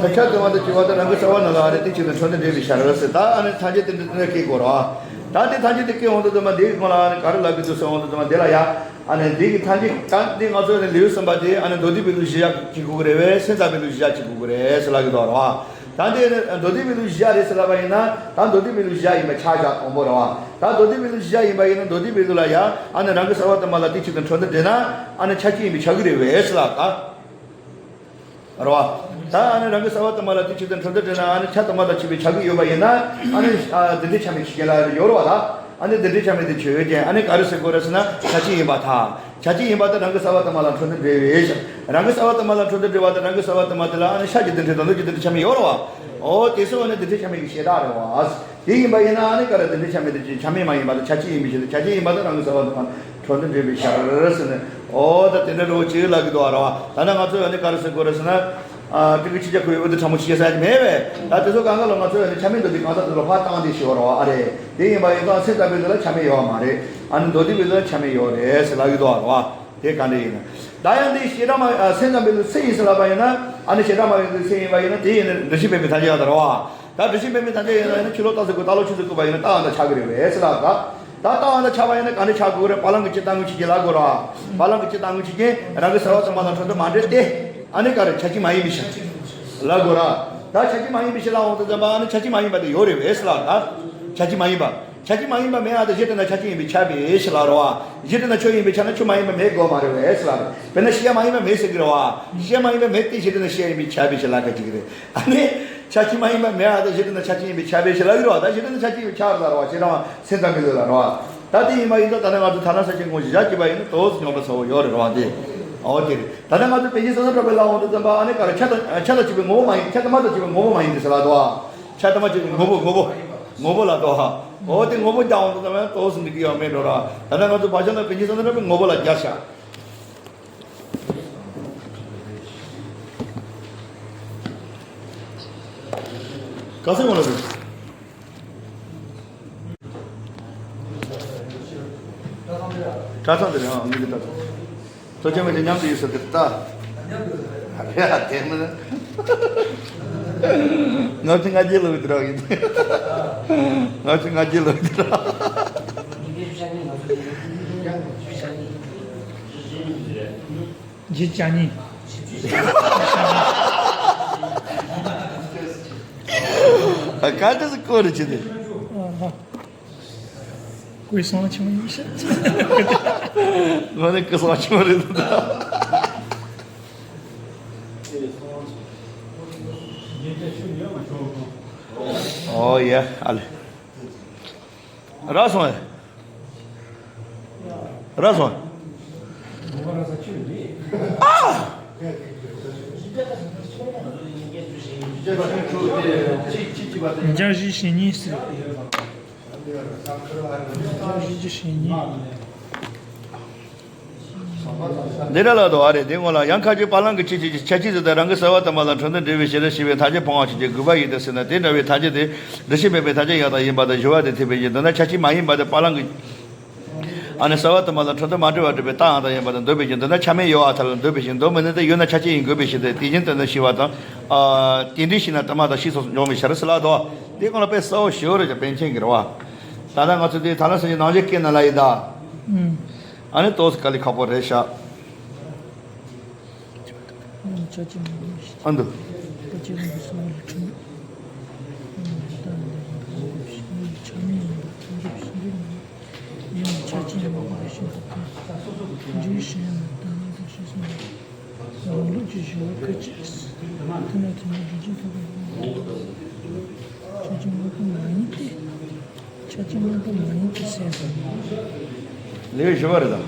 ད་ཆ་དུ་མ་དང་བཅས་པ་དེ་རང་གི་གསལ་བ་ནང་ལ། ཨ་རེད། དེའི་ཚིག་དང་འཕྲོས་དང་འབྲེལ་བའི་ཕྱིར་ཟེར། ད་ཨ་ནི་ཐལ་འགྱུར་དེ་འདི་ལྟར་བཀལ་དགོས་ར། ད་དེ་ཐལ་འགྱུར་དེ་བཀལ་འོང་དུས་ཙམ་པ། དེའི་སྒང་ལ་ཨ་ནི་ག་རེ་ལབ་ཀྱི་འདུག་ཟེར་འོང་དུས་ཙམ་པ། དེ་ལ་ཡ། ཨ་ནི་དེ་གི་ཐལ་འགྱུར། ད་འདི་ང་ཚོ་ནི་ལེའུ་གསུམ་པ་དེ། ཨ་ནི་མདོ་སྡེ་པའི་ལུགས་གཞིར་བཞག་བྱེད་དགོས་ཀྱི་རེད་པས། སེམས་ཙམ་པའི་ལུགས་གཞིར་བཞག་བྱེད་དགོས་ཀྱི་རེད་ཟེར་ལབ་ཀྱི་འདུག་ར། ད་འདི་ནི་མདོ་སྡེ་པའི་ལུགས་གཞིར་བཞག་རེད་ཟེར་ལབ་པ་ཡིན་ན། ད་མདོ་སྡེ་པའི་ལུགས་གཞིར་བཞག་ཡིན་པ་ཆགས་བཞག་དང་པོ་རེད་པ། ད་མདོ་སྡེ་པའི་ལུགས་གཞིར་བཞག་ཡིན་པ་ཡིན་ན། མདོ་སྡེ་པའི་ལུགས་ལ་ཡ། ཨ་ནི་རང་གི་གསལ་བ་དུ་མ་ལ་དེའི་ཚིག་དང་འཕྲོས་དང་འབྲེལ་ན། ཨ་ནི་ཆ་གཅིག་ཡིན་པས་ཁྱབ་ཀྱི་རེད་པས་ཟེར་ལབ་ད། རེད་པ། ད་ཨ་ནི་རང་གི་གསལ་བ་དུ་མ་ལ་དེའི་ཚིག་དང་འཕྲོས་དང་འབྲེལ་ན། ཨ་ནི་ཆ་དུ་མ་དང་བཅས་པས་ཁྱབ་ཀྱི་ཡོད་པ་ཡིན་ན། ཨ་ནི། ཨ། རྡུལ་ཕྲན་ཆ་མེད་ཆོས་ཅན་ལབ་ཡོད་རེད་པ། ད་ཨ་ནི་རྡུལ་ཕྲན་ཆ་མེད་དེ་ཆོས་ཅན། ཨ་ནི་ག་རེ་ཟེར་དགོས་རེད་ཟེར་ན། ཆ་གཅིག་ཡིན་པར་ཐལ། ཆ་གཅིག་ཡིན་པ་དེ་རང་གི་གསལ་བ་དུ་མ་ལ་འཕྲོས་དང་འབྲེལ་བའི་ཕྱིར། རང་གི་གསལ་བ་དུ་མ་ལ་འཕྲོས་དང་འབྲེལ་བ་དེ། རང་གི་གསལ་བ་དུ་མ་དེ་ལ་ཨ་ནི་ཤར་གྱི་རྡུལ་ཕྲན་དང་ནུབ་ཀྱི་རྡུལ་ཕྲན་ཆ་མེད་ཡོད་རེད་པ། འོ་དེ་སོང་བ་ནི་རྡུལ་ཕྲན་ཆ་མེད་ཀྱི་བྱེ་བྲག་རེད་པ། དེ་ཡིན་པ་ཡིན་ན། ཨ་ནི་ག་རེ། རྡུལ་ཕྲན་ཆ་མེད་དེ་ཆ་མེད་མ་ཡིན་པ་དང་། ཆ་གཅིག་ཡིན་པའི་ཕྱིར། ཆ་གཅིག་ཡིན་པ་དེ་རང་གི་གསལ་བ་དུ་མ་འཕྲོས་དང་འབྲེལ་བའི་ཕྱིར་ཟེར་ནས། འོ་ད་དེ་འདྲ་རོ་ཅིག་ལབ་ཀྱི་འདུག་པ་རེད་པ། ད་ནི་ང་ཚོས་ཨ་ནི་ག་རེ་ཟེར་དགོས་རེད་ཟེར་ན། ཨ། སྤྲུལ་སྐུ་ཆོས་རྒྱལ་ཁོ་བོས་འོད་དུ་ཕྲ་མོ་ཆོས་ཅན་ཟེར་ཡ་མེད་པས། ད་དེ་ཚོ་གང་ག་ལ་ང་ཚོས་ཨ་ནི་ཆ་མེད་མདོ་སྡེ་གང་ཟག་དེ་ལ་ཕར་བཏང་སྟེ་ཞུ་བ་རེད་པ། ཨ་རེད། དེ་ཡིན་པ་ཡིན་ཙང་སེམས་ཙམ་པའི་ལུགས་ལ་ཆ་མེད་ཡོད་པ་མ་རེད། ཨ་ནི་མདོ་སྡེ་པའི་ལུགས་ལ་ཆ་མེད་ཡོད་རེད་ཟེར་ལབ་ཀྱི་འདུག་པ་རེད་པ། དེ་ག་འདྲ་ཡིན་ན། ད་ཡང་འདི་བྱེ་བྲག་སྨྲ། ཨ། སེམས་ཙམ་པའི་ལུགས་སུ་ཡིན་ཟེར་ལབ་པ་ཡིན་ན། ཨ་ནི་བྱེ་བྲག་སྨྲ་བའི་ལུགས་སུ་ཡིན་པ་ཡིན་ན། དེ་ཡིན་ན་འགྲུལ་བྱེད་མེད་པའི་ཐལ་འགྱུར་ཡང་དག་རེད་པ། ད་འགྲུལ་བྱེད་མེད་པའི་ཐལ་འགྱུར་ཡིན་ན། ཡིན་ན་ཕྱི་ལོགས་རྟགས་སུ་བཀོད། ལྟག་ལོགས་ཆོས་སུ་བཀོད་པ་ཡིན་ན། རྟགས་ཡང་དག་ཆགས་ཀྱི་རེད་པས་ཟེར་ལབ་ད། ད་རྟགས་ཡང་དག་ཆགས་པ་ཡིན་ན་ག་འདྲ་ཆགས་དགོས་རེད། བ་ལང་གི་སྐྱེ་རྟགས་དངོས་ཆོས་ཅན་ལབ་དགོས་རེད་པ། བ་ལང་གི་སྐྱེ་རྟགས་དངོས་ཆོས་ཅན། རང་གི་གསལ་བ་དུ་མ་དང་འཕྲོས་དང་མ་འབྲེལ་ཏེ། ཨ་ནི་ག་རེ། ཆ་གཅིག་མ་ཡིན་པའི་ཕྱིར་ལབ་དགོས་རེད་པ། ད་ཆ་གཅིག་མ་ཡིན་པའི་ཕྱིར་ལབ་འོང་དུས་ཙམ་པ། ཨ་ནི་ཆ་གཅིག་མ་ཡིན་པ་དེ་ཡོད་རེད་པས་ཟེར་ལབ་ད། ཆ་གཅིག་མ་ཡིན་པ། ཆ་གཅིག་མ་ཡིན་པ་མེད་པ་དེ་གཞི་དེ་ན་ཆ་གཅིག་ཡིན་པས་ཁྱབ་པས་ཟེར་ལབ་རེད་པ། གཞི་དེ་ན་ཆོས་ཡིན་པས་ཁྱབ་ན་ཆོས་མ་ཡིན་པ་མེད་དགོས་མ་རེད་པས་ཟེར་ལབ་རེད། དཔེར་ན་ཤེས་བྱ་མ་ཡིན་པ་མེད་ཟེར་གྱི་རེད་པ། ཤེས་བྱ་མ་ཡིན་པ་མེད་དེ་གཞི་དེ་ན་ཤེས་བྱ་ཡིན་པས་ཁྱབ་པའི་ཕྱིར་ལབ་ཁ་ཅིག་རེད། ཨ་ནི་ཆ་གཅིག་མ་ཡིན་པ་མེད་པ་དེ་གཞི་དེ་ན་ཆ་གཅིག་ཡིན་པས་ཁྱབ་པའི་ཕྱིར་ལབ་ཀྱི་རེད་པ། ད་གཞི་དེ་ན་ཆ་གཅིག་ཡིན་པས་ཁྱབ་རེད་ལབ་རེད་པ། ཤེས་རང་སེམས་ཙམ་པའི་ལུགས་ལ་རེད་པ། ད་དེ་ཡིན་པ་ཡིན་ཙང་ད་ནི་ང་ཚོ་ཐ་སྙད་གསལ་བྱེད་དངོས་གཞིར་བཞག་བྱས་པ་ཡིན་ན། ཏོག་ཙམ་རྙོག་དྲ་ཚ་པོ་ཡོད་རེད་རེད་པ། དེ། འོ་དེ་རེད། ད་ལྟ་ང་ཚོ་པཎ་ཆེན་བསམ་གྲུབ་གྲགས་པས་ལབ་འོང་དུས་ཙམ་པ། ཨ་ནི་ག་རེ། ཆ་དང་ཆ་དང་བཅས་པའི་ངོ་བོ་མ་ཡིན། ཆ་དུ་མ་དང་བཅས་པའི་ངོ་བོ་མ་ཡིན་ཏེ་ཟེར་ལབ་འདུག་པ། ཆ་དུ་མ་བཅས་པའི་ངོ་བོ། ངོ་བོ། ངོ་བོ་ལབ་འདུག་པ། འོ་དེ་ངོ་བོ་རྒྱག་འོང་དུས་ཙམ་པ་ཡང་ཏོག་ཙམ་འགྲིག་གི་ཡོད་མེད་འགྲོ་ར། ད་ལྟ་ང་ཚོ་བག་ཆགས་ལ་པཎ་ཆེན་བསམ་གྲུབ་གྲགས་པས་ངོ་བོ་ལ་སྦྱར་བཞག་ག་ཚོད་ངོ་ལ་རེད། གྲྭ་ཚང་དེ་རེད། ཨང་། ངེད་ཀྱི་གྲྭ་ཚང་། ཐོ་ཅན་མ་ཅན་མཉམ་དུ་ཡོད་ས་དེར་ལྟ། རེད་ཨ། དེ་ནི་ལྔ་བཅུ་ང་བརྒྱད་ལོ་བའི་དུས་རབས་ཡིན། ལྔ་བཅུ་ང་བརྒྱད་ལོ་བའི་དུས་རབས། བརྒྱད་ཅུ་གྱ་གཉིས། ཨ། ག་འདྲ་ཟེར་གོ་རེ་བྱེད་དེ། ཨ། སྐུ་གསུང་ཆེན་མོ་ཡིན་ཤག་ང་ནི་སྐུ་གསུང་ཆེན་མོ་རེད་འདུག་ད། ཨོ་ཡ་ཨ་ལེ། རག་སོང་ཨེ། རག་སོང་ཨེ། ཨ། འཇའ་བཞི་ཞེ་གཉིས་ཟེར། འཇའ་བཞི་ཞེ་གཉིས། འདི་འདྲ་ལ་དོ་ཨ་རེ། དེ་སྔོན་ལ་ཡང་ཁ་ཅིག་བ་ལང་གི་ཆི་ཆི་ཆ་ཆི་ཟེར་ཏེ་རང་གི་གསལ་བ་དུ་མ་ལ་འཕྲོ་འདུ་འབྲེལ་བའི་ཞེ་སྡང་ཞི་བའི་མཐའ་བརྒྱད་སྤོང་བ་ཆོས་ཅན་དགོས་པ་ཡིན་ཏེ་ཟེར་ན། དེ་འདྲ་བའི་མཐའ་བརྒྱད་དེ་འདུ་བྱེད་མེད་པའི་མཐའ་བརྒྱད་ཡང་དག་ཡིན་པ་དང་། སྦྱོར་བ་དེ་ཐེག་པའི་གཞི་འདོད་ན་ཆ་ཆི་མ་ཡིན་པ་དེ་བ་ལང་གི་ཨ་ནི་གསལ་བ་དུ་མ་ལ་འཕྲོ་འདུ་མ་འབྲེལ་བར་སྒྲུབ་པའི་རྟགས་ཡང་དག་ཡིན་པ་དང་། འདོད་པའི་གཞི་འདོད་ན་ཆ་མེད་ཡོད་པར་ཐལ། འདོད་པའི་གཞི་འདོད་མི་ནུས་ཏེ། ཡོད་ན་ཆ་ཆི་ཡིན་དགོས་པའི་ཕྱིར་ཏེ། དེ་བཞིན་དུ་ནི་ཞི་བ་དང་། ཨ། རྟེན་འབྲེལ་ཞིག་ན་དུ་མ་དང་ཞེས་སོགས་འབྱུང་བའི་ཕྱིར་ཟེར་ལ་དོ། དེ་སྔོན་ལ་དཔེ་གསལ་བོ་ཞེ་པོ་རེད་ཀྱང་པཎ་ཆེན་གྱི་རེད་བ། ད་ལྟ་ང་ཚོ་དེ་ཐ་ལ་སེང་གེ་ནང་བཞིན་སྐད་ན་ལ་ཡིན་ད། ཨ་ནི་ཏོག་ཙམ་དཀའ་ལས་ཁག་པོ་རེད་ཤག་ཨ་འདུག་ཆ་ཆེན་མང་པོ་མ་ཡིན་ཏེ། ཆ་ཆེན་མང་པོ་མ་ཡིན་ཏེ་ཟེར་བ། ལེའུ་བཞི་པ་རེད་ད།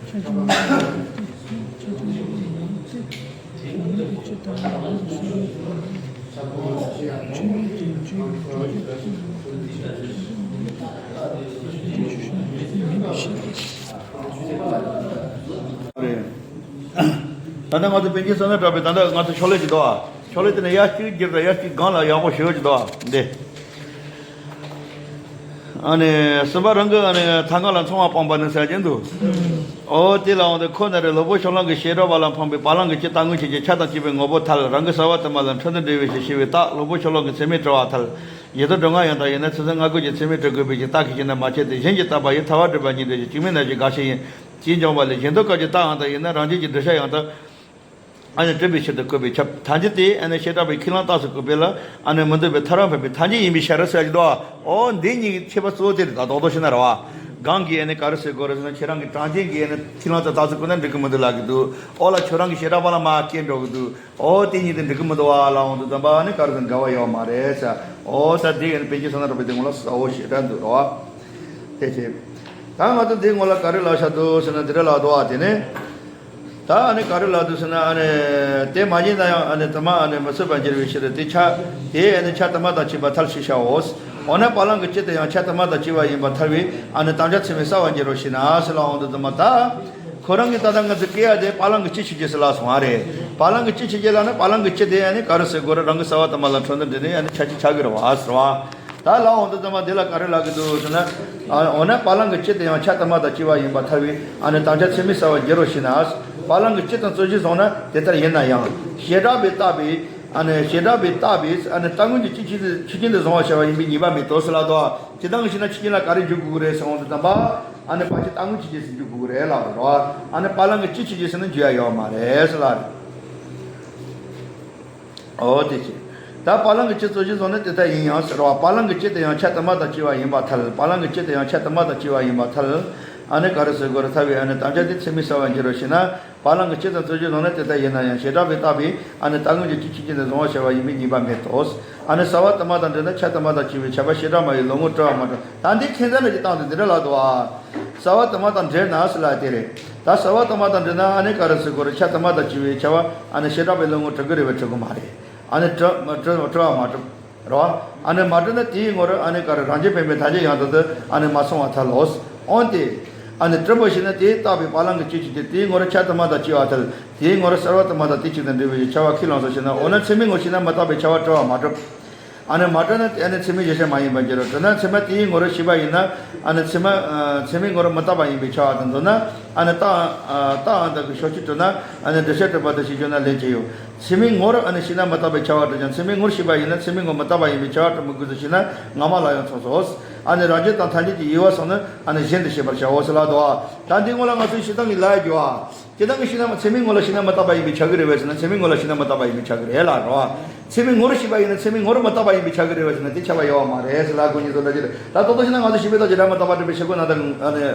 ཆ་ཆེན་མང་པོ་མ་ཡིན་ཏེ། ཆ་ཆེན་མང་པོ་མ་ཡིན་ཏེ། རང་ཉིད་ཀྱི་ཅི་ལྟར་ཡང་སྲིད་པའི་ཆོས་ཉིད་དུ་འཇུག་པའི་གྲོགས་པོ་ཀུན་ལ་ཆོས་ཉིད་དུ་མེད་པའི་ཕྱིར། རེད། ད་ལྟ་ང་ཚོ་པཎ་ཆེན་བསོད་ནམས་གྲགས་པས་ད་ལྟ་ང་ཚོ་ཕྱག་ལེན་གྱི་འདུག་ཨ། ཕྱག་ལེན་དེ་ནས་ཡར་གཅིག་བསྒྱུར་དང་ཡར་གཅིག་སྒང་ལ་ཡག་པོ་ཞུ་གི་འདུག་ཨ། འདི། ཨ་ནི་གསུམ་པ་རང་གི་ཨ་ནི་ཐང་ག་ལ་ཚོང་བ་སྤངས་པ་ནི་ཟེར་གྱིན་འདུག་ཨོ་དེ་ལ་འོང་དུ་ཁོ་ན་རེ། སློབ་དཔོན་ཕྱོགས་གླང་གིས་བྱེ་བྲག་པ་ལ་འཕངས་པའི་བ་ལང་གི་སྤྱི་རྟག་དངོས་ཆོས་ཅན། ཆ་དང་བཅས་པའི་ངོ་བོ་ཐལ། རང་གི་གསལ་བ་དུ་མ་ལ་འཕྲོ་འདུ་འབྲེལ་བའི་ཕྱིར་ཞི་བའི་རྟགས། སློབ་དཔོན་ཕྱོགས་གླང་གིས་ཚད་མས་གྲུབ་པ་ཐལ། གཞི་དོན་སྒྲུབ་ངག་ཡང་དག་ཡིན་ན་ཚུལ་གསུམ་སྔ་རྒོལ་གྱི་ཚད་མས་གྲུབ་དགོས་པའི་ཕྱིར། རྟགས་ཀྱིས་གཞན་ལ་མ་ཁྱབ་སྟེ། གཞན་གྱི་བརྟག་པ་ཡིས་ཐལ་བ་སྒྲུབ་པ་ཉིད་འགྲོ་ཞིང་། གཅིག་མིན་ན་ཞེས་དགག་བྱ་ཡིན། ཅེས་འབྱུང་བ་ལས། གཞན་དོན་སྐབས་ཀྱི་རྟགས་ཡང་དག་ཡིན་ན་རང་རྒྱལ་གྱི་གདུལ་བྱ་ཡང་དག་ཨ་ནི་སྒྲུབ་པའི་ཕྱིར་དུ་བཀོད་པས་ཁྱབ། ཐལ་འགྱུར་ཏེ། ཨ་ནི་བྱེ་བྲག་པའི་ཁས་བླངས་རྟགས་སུ་བཀོད་པས་ལ་ཨ་ནི་མི་འདོད་པའི་ཐལ་བར་འཕངས་པའི་ཐལ་འགྱུར་ཡིན་པའི་ཕྱིར་ཟེར་གྱི་འདུག་ཨོ་འདི་གཉིས་ཀྱི་ཁྱད་པར་གཙོ་བོ་དེ་རེད་ད། རྡོག་རྡོག་བཤད་ན་རེད་བ། གང་གིས་ཨ་ནི་ག་རེ་ཟེར་དགོས་རེད་ཟེར་ན། ཁྱེད་རང་གི་གྲངས་ཅན་གྱིས་ཨ་ནི་ཁས་བླངས་རྟགས་སུ་བཀོད་ན་འགྲིག་གི་མི་འདུག་ལབ་ཀྱི་འདུག་ཨོ་ལ་ཁྱོད་རང་གི་བྱེ་བྲག་པ་ལ་མར་སྐྱེལ་འགྲོ་གི་འདུག་ཨོ་དེ་གཉིས་དེ་འགྲིག་གི་མི་འདུག་བ་ལ་འོང་དུས་ཙམ་པ་ཨ་ནི་ག་རེ་ཟེར་འགལ་བ་ཡོད་མ་རེད་ཟེར། ཨོ་ད་དེ་ཨ་ནི་པཎ་ཆེན་བསོད་ནམས་གྲགས་པས་དེ་སྔོན་ལ་གསལ་བོ་ཞེ་དྲག་འདུག་རེད་བ། དེ་བྱས། ད་ང་ཚོ་འདིའི་སྔོན་ལ་ག་རེ་ལབ་བཞག་འདུག་ཟེར་ན་འདི་འདྲ་ལབ་འདུག་ཨ། དེ་ནས། ད་ཨ་ནི་ག་རེ་ལབ་འདུག་ཟེར་ན་ཨ་ནི། དེ་མ་ཡིན་ན་ཡང་ཨ་ནི་དུ་མ་ཨ་ནི་མི་ཚུགས་པར་འགྱུར་བའི་ཕྱིར་དེ་ཆ། དེ་ཨ་ནི་ཆ་དུ་མ་དང་བཅས་པར་ཐལ་ཞེས་བྱའོ། འོ་ན་བ་ལང་གི་སྤྱི་དེ་ཡང་ཆ་དུ་མ་དང་བཅས་པ་ཡིན་པར་ཐལ་བས་ཨ་ནི་དམ་བཅའ་ཚད་མས་བསལ་བར་འགྱུར་རོ་ཞེ་ན་ཟེར་ལབ་འོང་དུས་ཙམ་པ་ད། ཁོ་རང་གིས་ད་ལྟ་ང་ཚོས་བཀལ་ཡ་དེ་བ་ལང་གི་སྤྱི་ཆོས་ཅན་ཟེར་ལབ་སོང་བ་རེད། བ་ལང་གི་སྤྱི་ཆོས་ཅན་ལབ་ན་བ་ལང་གི་སྤྱི་དེ་ཨ་ནི་ག་རེ་ཟེར་དགོས་རེད། རང་གི་གསལ་བ་དུ་མ་ལ་འཕྲོ་འདུ་འབྲེལ་ནས་ཨ་ནི་ཆ་ཅིག་ཆགས་ཀྱི་རེད་བ་ཟེར་བ། ད་ལབ་འོང་དུས་ཙམ་པ་འདི་ལ་ག་རེ་ལབ་ཀྱི་འདུག་ཟེར་ན། ཨ་འོ་ན་བ་ལང་གི་སྤྱི་དེ་ཡང་ཆ་དུ་མ་དང་བཅས་པ་ཡིན་པར་ཐལ་བས་ཨ་ནི་དམ་བཅའ་ཚད་མས་བསལ་བར་འགྱུར་རོ་ཞེ་ན། བ་ལང་གི་སྤྱི་དང་རྩོད་གཞི་བཟུང་ན་དེ་ལྟར་ཡིན་ན་ཡང་བྱེ་བྲག་པའི་རྟགས་པས་ཨ་ནི་བྱེ་བྲག་པའི་རྟགས་པས་ཨ་ནི་རྟག་དངོས་ཀྱི་སྤྱི་ཆོས་ཅན་དུ་བཟུང་བར་བྱ་བ་ཡིན་པས་ཉེས་པ་མེད་དོ་ཟེར་ལབ་འདུག་སྤྱིར་བཏང་གི་ཕྱིར་ན་ཆོས་ཅན་ལ་ག་རེ་འཇུག་དགོས་ཀྱི་རེད་ཟེར་འོང་དུས་ཙམ་པ། ཨ་ནི་བ་ལང་གི་རྟག་དངོས་ཆོས་ཅན་ཟེར་འཇུག་དགོས་ཀྱི་རེད་ལབ་རེད་བ། ཨ་ནི་བ་ལང་གི་སྤྱི་ཆོས་ཅན་ཟེར་ན་འཇུག་ཡ་ཡོད་མ་རེད་ཟེར་ལབ་རེད། འོ་དེ་བྱས། ད་བ་ལང་གི་སྤྱི་རྩོད་གཞི་བཟུང་ན་དེ་ལྟར་ཡིན་ཡང་ཟེར་བ། བ་ལང་གི་སྤྱི་དེ་ཡང་ཆ་དུ་མ་དང་བཅས་པ་ཡིན་པར་ཐལ། བ་ལང་གི་སྤྱི་དེ་ཡང་ཆ་དུ་མ་དང་བཅས་པ་ཡིན་པར་ཐལ། ཨ་ནི་ག་རེ་ཟེར་དགོས་རེད། ཐལ་བས་ཨ་ནི་དམ་བཅའ་དེ་ཚད་མས་བསལ་བར་འགྱུར་རོ་ཞེ་ན། བ་ལང་གི་སྤྱི་དང་རྩོད་གཞི་བཟུང་ན་དེ་ལྟར་ཡིན་ན་ཡང་བྱེ་བྲག་པའི་རྟགས་པས་ཨ་ནི་རྟག་དངོས་ཀྱི་སྤྱི་ཆོས་ཅན་དུ་བཟུང་བར་བྱ་བ་ཡིན་པས་ཉེས་པ་མེད་དོ། ཨ་ནི་གསལ་བ་དུ་མ་དང་འབྲེལ་ན་ཆ་དུ་མ་དང་བཅས་པའི་ཁྱབ་པ་བྱེ་བྲག་སྨྲ་བའི་ལོག་ངོར་གྲུབ་པ་མ་གྲུབ། ད་འདི་ཁྱད་མཚར་ལ་ཅིག་བཏང་དུས་འདི་འདྲ་ལབ་འདུག་ཨ། གསལ་བ་དུ་མ་དང་འབྲེལ་ན་ཟེར་ལབ་དེ་རེད། ད་གསལ་བ་དུ་མ་དང་འབྲེལ་ན་ཨ་ནི་ག་རེ་ཟེར་དགོས་རེད། ཆ་དུ་མ་དང་བཅས་པའི་ཁྱབ་པ་ཨ་ནི་བྱེ་བྲག་པའི་ལོག་ངོར་གྲུབ་ཀྱི་རེད་པས་གྲུབ་ཀྱི་མ་རེད། ཨ་ནི་གྲུབ་མ་གྲུབ་གྲུབ་པ་མ་གྲུབ། རེད་བ། ཨ་ནི་མ་གྲུབ་ན་དེའི་ངོར་ཨ་ནི་ག་རེ་རང་རྒྱུད་བེམ་པོའི་མཐའ་བརྒྱད་ཡང་དག་ཏུ་ཨ་ནི་མ་སོང་བར་ཐལ་ལོ། འོན་ཏེ། ཨ་ནི་གྲུབ་པ་ཞེ་ན་དེའི་རྟགས་པའི་བ་ལང་གི་སྤྱི་ཆོས་ཅན། དེའི་ངོར་ཆ་དུ་མ་དང་བཅས་པར་ཐལ། དེའི་ངོར་གསལ་བ་དུ་མ་དང་དེ་གཅིག་ཏུ་འབྲེལ་བའི་ཁྱབ་པ་ཁས་བླངས་སོ་ཞེ་ན། འོ་ན་ཚད་མའི་ངོར་ཞེ་ན་མི་རྟག་པའི་ཁྱབ་པ་གྲུབ་པ་མ་གྲུབ། ཨ་ནི་མ་གྲུབ་ན་ཨ་ནི་ཚད་མའི་གཞལ་བྱ་མ་ཡིན་པར་འགྱུར་རོ། གྲུབ་ན་ཚད་མ་དེའི་ངོར་ཞི་བ་ཡིན་ན་ཨ་ནི་ཚད་མ་ཚད་མའི་ངོར་མི་རྟག་པ་ཡིན་པའི་ཁྱབ་པ་དང་། འདོད་ན་ཨ་ནི་རྟགས་རྟགས་ཡང་དག་གི་ཕྱོགས་ཆོས་གྲུབ་ན་ཨ་ནི་འདུ་བྱེད་གྲུབ་པ་དང་ཞེས་བརྗོད་ན་ལན་ཅི་ཡོད། ཚད་མའི་ངོར་ཨ་ནི་ཞེ་ན་མི་རྟག་པའི་ཁྱབ་པ་གྲུབ་ཀྱང་ཚད་མའི་ངོར་ཞི་བ་ཡིན་ན་ཚད་མའི་ངོར་མི་རྟག་པ་ཡིན་པའི་ཁྱབ་པ་གྲུབ་མི་དགོས་སོ་ཞེ་ན་སྔ་མ་ལ་ཡང་མཚུངས་སོ། ཨ་ནི་རང་རྒྱུད་དང་མཐའ་འཁྱོངས་ཀྱི་དབྱེ་བ་སོང་ན་ཨ་ནི་གཞན་དུ་ཤེས་པར་བྱའོ་ཟེར་ལབ་འདུག་བ། ད་འདི་སྔོན་ལ་ང་ཚོས་སྤྱིར་བཏང་གི་ལབ་རྒྱུ་བ། སྤྱིར་བཏང་གི་ཞེ་ན་ཚད་མའི་ངོ་ལ་ཞེ་ན་མི་རྟག་པ་ཡིན་པས་ཁྱབ་ཀྱི་རེད་པས་ཟེར་ན་ཚད་མའི་ངོ་ལ་ཞེ་ན་མི་རྟག་པ་ཡིན་པས་ཁྱབ་ཀྱི་རེད་ལབ་རེད་བ། ཚད་མའི་ངོར་ཞི་བ་ཡིན་ན་ཚད་མའི་ངོར་མི་རྟག་པ་ཡིན་པས་ཁྱབ་ཀྱི་རེད་པས་ཟེར་ན་དེ་ཁྱབ་པ་ཡོད་མ་རེད་ཟེར་ལབ་དགོས་ཉེན་ཚོ་འདྲ་ཅིག་རེད། ད་ཏོག་ཏོག་ཞེ་ན་ང་ཚོ་ཞི་བའི་རྟགས་ཀྱི་སྒྲ་མི་རྟག་པ་སྒྲུབ་པའི་ཕྱིར་ཁོ་ན་དང་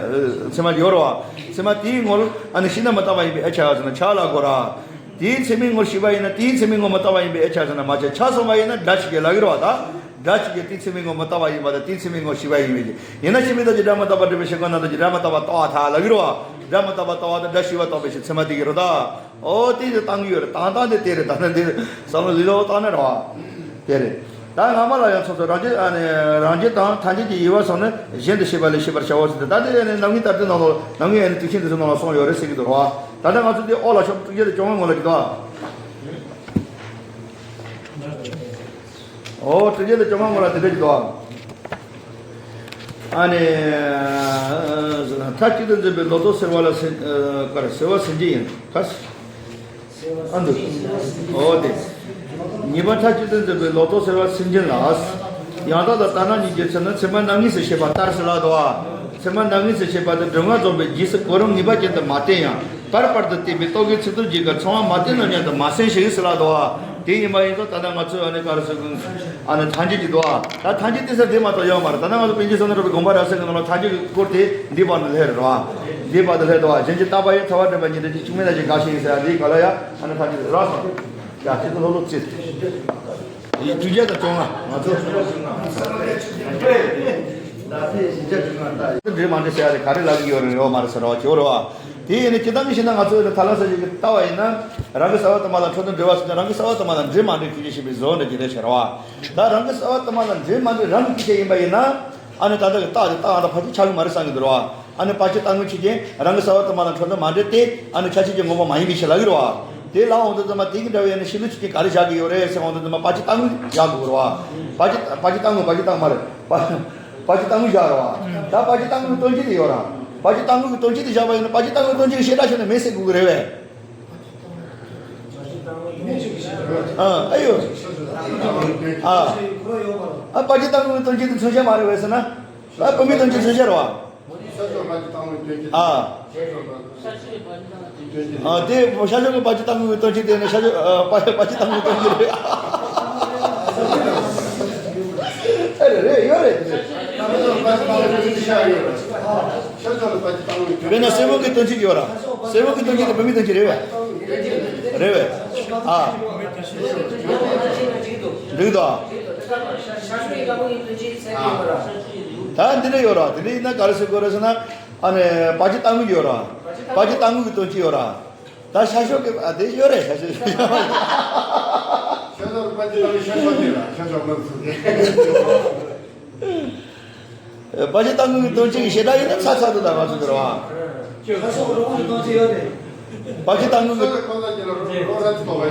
ཚད་མ་ཡོད་རེད་བ། ཚད་མ་དེའི་ངོར་ཨ་ནི་ཤེས་ན་མི་རྟག་པ་ཡིན་པའི་ཨེ་ཆ་ཟེར་ན་ཆ་ལ་གོ་ར། དེའི་ཚད་མའི་ངོར་ཤེས་པ་ཡིན་ན་དེའི་ཚད་མའི་ངོར་མི་རྟག་པ་ཡིན་པའི་ཨེ་ཆ་ཟེར་ན་མ་ཆ། ཆ་སོང་བ་ཡིན་ན་སྒྲ་ཞིག་གི་ལབ་ཀྱི་རེད་བ། ད་སྒྲ་ཞིག་གི་དེའི་ཚད་མའི་ངོར་མི་རྟག་པ་ཡིན་པ་དང་དེའི་ཚད་མའི་ངོར་ཤེས་པ་ཡིན་པའི་ཡིན་ན་ཤེས་པའི་རྟགས་ཀྱི་སྒྲ་མི་རྟག་པ་སྒྲུབ་པའི་ཤེས་པ་ན་རྟགས་ཀྱི་སྒྲ་མི་རྟག་པ་རྟག་པ་ཐལ་ལབ་ཀྱི་རེད་བ། སྒྲ་མི་རྟག་པ་རྟག་པ་དང་སྒྲ་ཤེས་པ་རྟག་པའི་ཕྱིར་ཚད་མ་དེ་གི་རེད་ད། ཨོ་དེ་ཡི་བཏང་གི་ཡོད་རེད། དང་དང་དེ་དེ་རེད། ད་ནི་འདི་བསམ་བློ་ལི་ལོ་བཏང་ནི་རེད་བ། དེ་རེད། ད་སྔ་མ་ལ་ཡང་ཚོགས་ཚོགས་རང་རྒྱུད་ཨ་ནི་རང་རྒྱུད་དང་ཐ་སྙད་ཀྱི་དབྱེ་བ་སོགས་ནི་གཞན་དུ་ཤེས་པ་ལས་ཤེས་པར་བྱའོ་ཟེར་ཏེ། ད་དེ་ཨ་ནི་རྣམ་ངེས་ལྟར་དུ་ནང་ལོགས་རྣམ་ངེས་ཨ་ནི་དུས་ཆེན་དུ་སོགས་ནང་ལ་གསུངས་ཡོད་རེད་ཟེར་གྱི་འདུག་ར། ད་ལྟ་ང་ཚོ་འདི་ཨོ་ལ་ཤོག་དྲུག་བརྒྱ་དང་བཅོ་ལྔ་ངོ་ལ་གྱི་འདུག་ཨ། ཨོ་དྲུག་བརྒྱ་དང་བཅོ་ལྔ་ངོ་ལ་དེ་འདྲ་གྱི་འདུག་ཨ། ཨ་ནི་མཐའ་གཅིག་ཏུ་འཛིན་པའི་ལོག་རྟོག་སེལ་བ་ལ་སེམས་ཨ་ག་རེ་སེལ་བ་སེམས་བསྐྱེད་ཡིན་ག་ཨ་འདུག་ཨོ་དེ། གཉིས་པ་མཐའ་གཅིག་ཏུ་འཛིན་པའི་ལོག་རྟོག་སེལ་བ་སེམས་བསྐྱེད་ལ། ཡང་དག་དང་ལྟར་སྣང་གཉིས་ཀྱི་ཚུལ་ནི་ཚད་མ་རྣམ་ངེས་སུ་བྱེད་པ་ལྟར་ཟེར་ལབ་འདུག་བ། ཚད་མ་རྣམ་ངེས་སུ་བྱེད་པ་དེ་སྒྲིབ་ལྔ་རྫོགས་པའི་རྗེས་སུ་གོ་རིམ་ངེས་པ་ཅན་དུ་མ་བསྟན་ཡང་བར་བར་དུ་བསྟན་པའི་རྟོག་གེའི་ཚིག་ཏུ་བརྗོད་ཀྱང་ཚང་བ་མ་བསྟན་ནམ་སྙམ་དུ་མ་སེམས་ཤིང་ཟེར་ལབ་འདུག་བ། དེ་ཡིན་པ་ཡིན་ཙང་ད་ལྟ་ང་ཚོས་ཨ་ནི་ག་རེ་ཟེར་དགོས། ཨ་ནི་ཐམས་ཅད་ཀྱི་འདུག་བ། ད་ཐམས་ཅད་བསྟན་ས་དེ་མ་གཏོགས་ཡོད་མ་རེད། ད་ལྟ་ང་ཚོ་པཎ་ཆེན་བསོད་ནམས་གྲགས་པའི་དགོངས་པ་རབ་གསལ་གྱི་ནང་ལ་ཐམས་ཅད་ཀྱི་སྐོར་དེ་འདིའི་བར་དུ་སླེབས་རེད་བ། འདིའི་བར་དུ་སླེབས་འདུག་བ། གཞན་གྱིས་བརྟག་པ་ཡིས། ཐལ་བ་བསྒྲིམས་པ་ཉིད་དེ་ཅིག་བཅུག་མིན་ལ་ཞིག་དགག་ཞིང་ཟེར་ཡ་འདིའི་ག་ལ་ཡ་ཨ་ནི་ཐམས་ཅད་རག་སོང་། ཡ་ཁྱེད་ཚོ་ལྷོད་ལྷོད་བྱེད། ཡི་དྲུག་བརྒྱ་དང་བཅོ་ལྔ་ང་ཚོ། འདྲེས་མ་འདྲེས་ཟེར་ཡ་རེད། ག་རེ་ལབ་ཀྱི་ཡོད་རེད། ཡོད་མ་རེད་ཟེར་བ་ཅིག་ཡོད་རེད་བ། དེ་ཡིན་ན་སྤྱིར་བཏང་གི་བཤད་ན་ང་ཚོ་ཡོད་ན་ཐ་ལ་ས་ཞིག་གི་ལྟ་བ་ཡིན་ན། རང་གི་གསལ་བ་དུ་མ་ལ་འཕྲོ་འདུ་འབྲེལ་བ་ཟེར་ན་རང་གི་གསལ་བ་དུ་མ་ལ་འདྲེས་མ་འདྲེས་ཁྱད་ཆོས་ཤེས་པའི་བཟོ་འདྲ་ཅིག་རེད་ཟེར་བ། ད་རང་གི་གསལ་བ་དུ་མ་ལ་འདྲེས་མ་འདྲེས་རང་གི་ཁྱད་ཆོས་ཡིན་པ་ཡིན་ན། ཨ་ནི་ད་ལྟ་གི་རྟགས་དེ་རྟགས་ཨ་ད་ཕལ་ཆེར་ཆགས་ཀྱི་མ་རེད་བསམ་གྱི་འདུག་ར་བ། ཨ་ནི་བར་ཆད་རྟག་དངོས་ཆོས་ཅན་རང་གི་གསལ་བ་དུ་མ་ལ་འཕྲོ་འདུ་མ་འདྲེས་ཏེ་ཨ་ནི་ཁྱད་ཆོས་ཀྱི་དངོས་པོ་མ་ཡིན་པའི་ཕྱིར་ལབ་ཀྱི་རེད་བ། དེ་ལབ་འོང་དུས་ཙམ་པ་དེ་གི་འདྲ་བའི་ཨ་ནི་ཕྱི་ལུགས་ཆོས་ཅན་ག་རེ་བཞག་གི་ཡོད་རེད་ཟེར་འོང་དུས་ཙམ་པ་བར་ཆད་རྟག་དངོས་བཞག་དགོས་རེད་བ། བར་ཆད་བར་ཆད་རྟག་དངོས་བར་ཆད་རྟག་མ་རེད་བ། བར་ཆད་རྟག་དངོས་བཞག་རེད་བ། ད་བར་ཆད་རྟག་དངོས་ཀྱི་དོན་སྤྱི་དེ་ཡོད་ར། བར་ཆད་རྟག་དངོས་ཀྱི་དོན་སྤྱི་དེ་བཞག་པ་ཡིན་ན་བར་ཆད་རྟག་དངོས་དོན་སྤྱི་གི་བྱེ་བྲག་ཕྱེ་ན་མེད་ཟེར་དགོས་ཀྱི་རེད་བས། ཨ་ཨེ་ཡོད། ཨ། ཨ་བར་ཆད་རྟག་དངོས་ཀྱི་དོན་སྤྱི་དེ་མཚོན་བྱ་མ་རེད་བས་ཟེར་ན། ཨ་བུད་མེད་དོན་སྤྱི་མཚོན་བྱ་རེད་བ། ཨ། ཨ་དེ་ཤར་ཕྱོགས་ཀྱི་བར་ཆད་རྟག་དངོས་ཀྱི་དོན་སྤྱི་དེ་ནི་ཤར་ཕྱོགས་ཨ་བར་ཆད་རྟག་དངོས་དོན་སྤྱི་རེད། ཨ་རེད་རེད་ཡོད་རེད། ཤར་ཕྱོགས་ལ་བར་ཆད་རྟག་དངོས་དོན་སྤྱི་ཤར་ཡོད་རེད། ཤར་ཕྱོགས་ལ་བར་ཆད་རྟག་དངོས་དོན་སྤྱི། དཔེར་ན་སེར་པོ་གི་དོན་སྤྱི་ཡོད་ར། སེར་པོ་གི་དོན་སྤྱི་དེ་བུད་མེད་དོན་སྤྱི་རེད་བས། རེད་བས། ཨ། འགྲིག་འདུག་ཨ། ད་འདི་འདྲ་ཡོད་ར། དེ་འདྲ་ཡིན་ན་ག་རེ་ཟེར་དགོས་རེད་ཟེར་ན། ཨ་ནི་བར་ཆད་རྟག་དངོས་ཡོད་ར། བར་ཆད་རྟག་དངོས་ཀྱི་དོན་སྤྱི་ཡོད་ར། ད་ཤར་ཕྱོགས་ཀྱི་ཨ་དེ་ཡོད་རེད། ཤར་ཕྱོགས་ཀྱི་ཤར་ཕྱོགས་བར་ཆད་རྟག་དངོས་ཤར་ཕྱོགས་ཀྱི་ར། ཤར་ཕྱོགས་མི་ཚུགས་ཀྱི། བར་ཆད་རྟག་དངོས་ཀྱི་དོན་སྤྱི་གི་བྱེ་བྲག་ཡིན་ན་ཚ་ཚ་དུ་དང་ང་ཚོ་འདིར་བ། ཁ་སོགས་རང་དབང་གི་དོན་སྤྱི་ཡོད་རེད། བར་ཆད་རྟག་དངོས་ཀྱི་རང་དབང་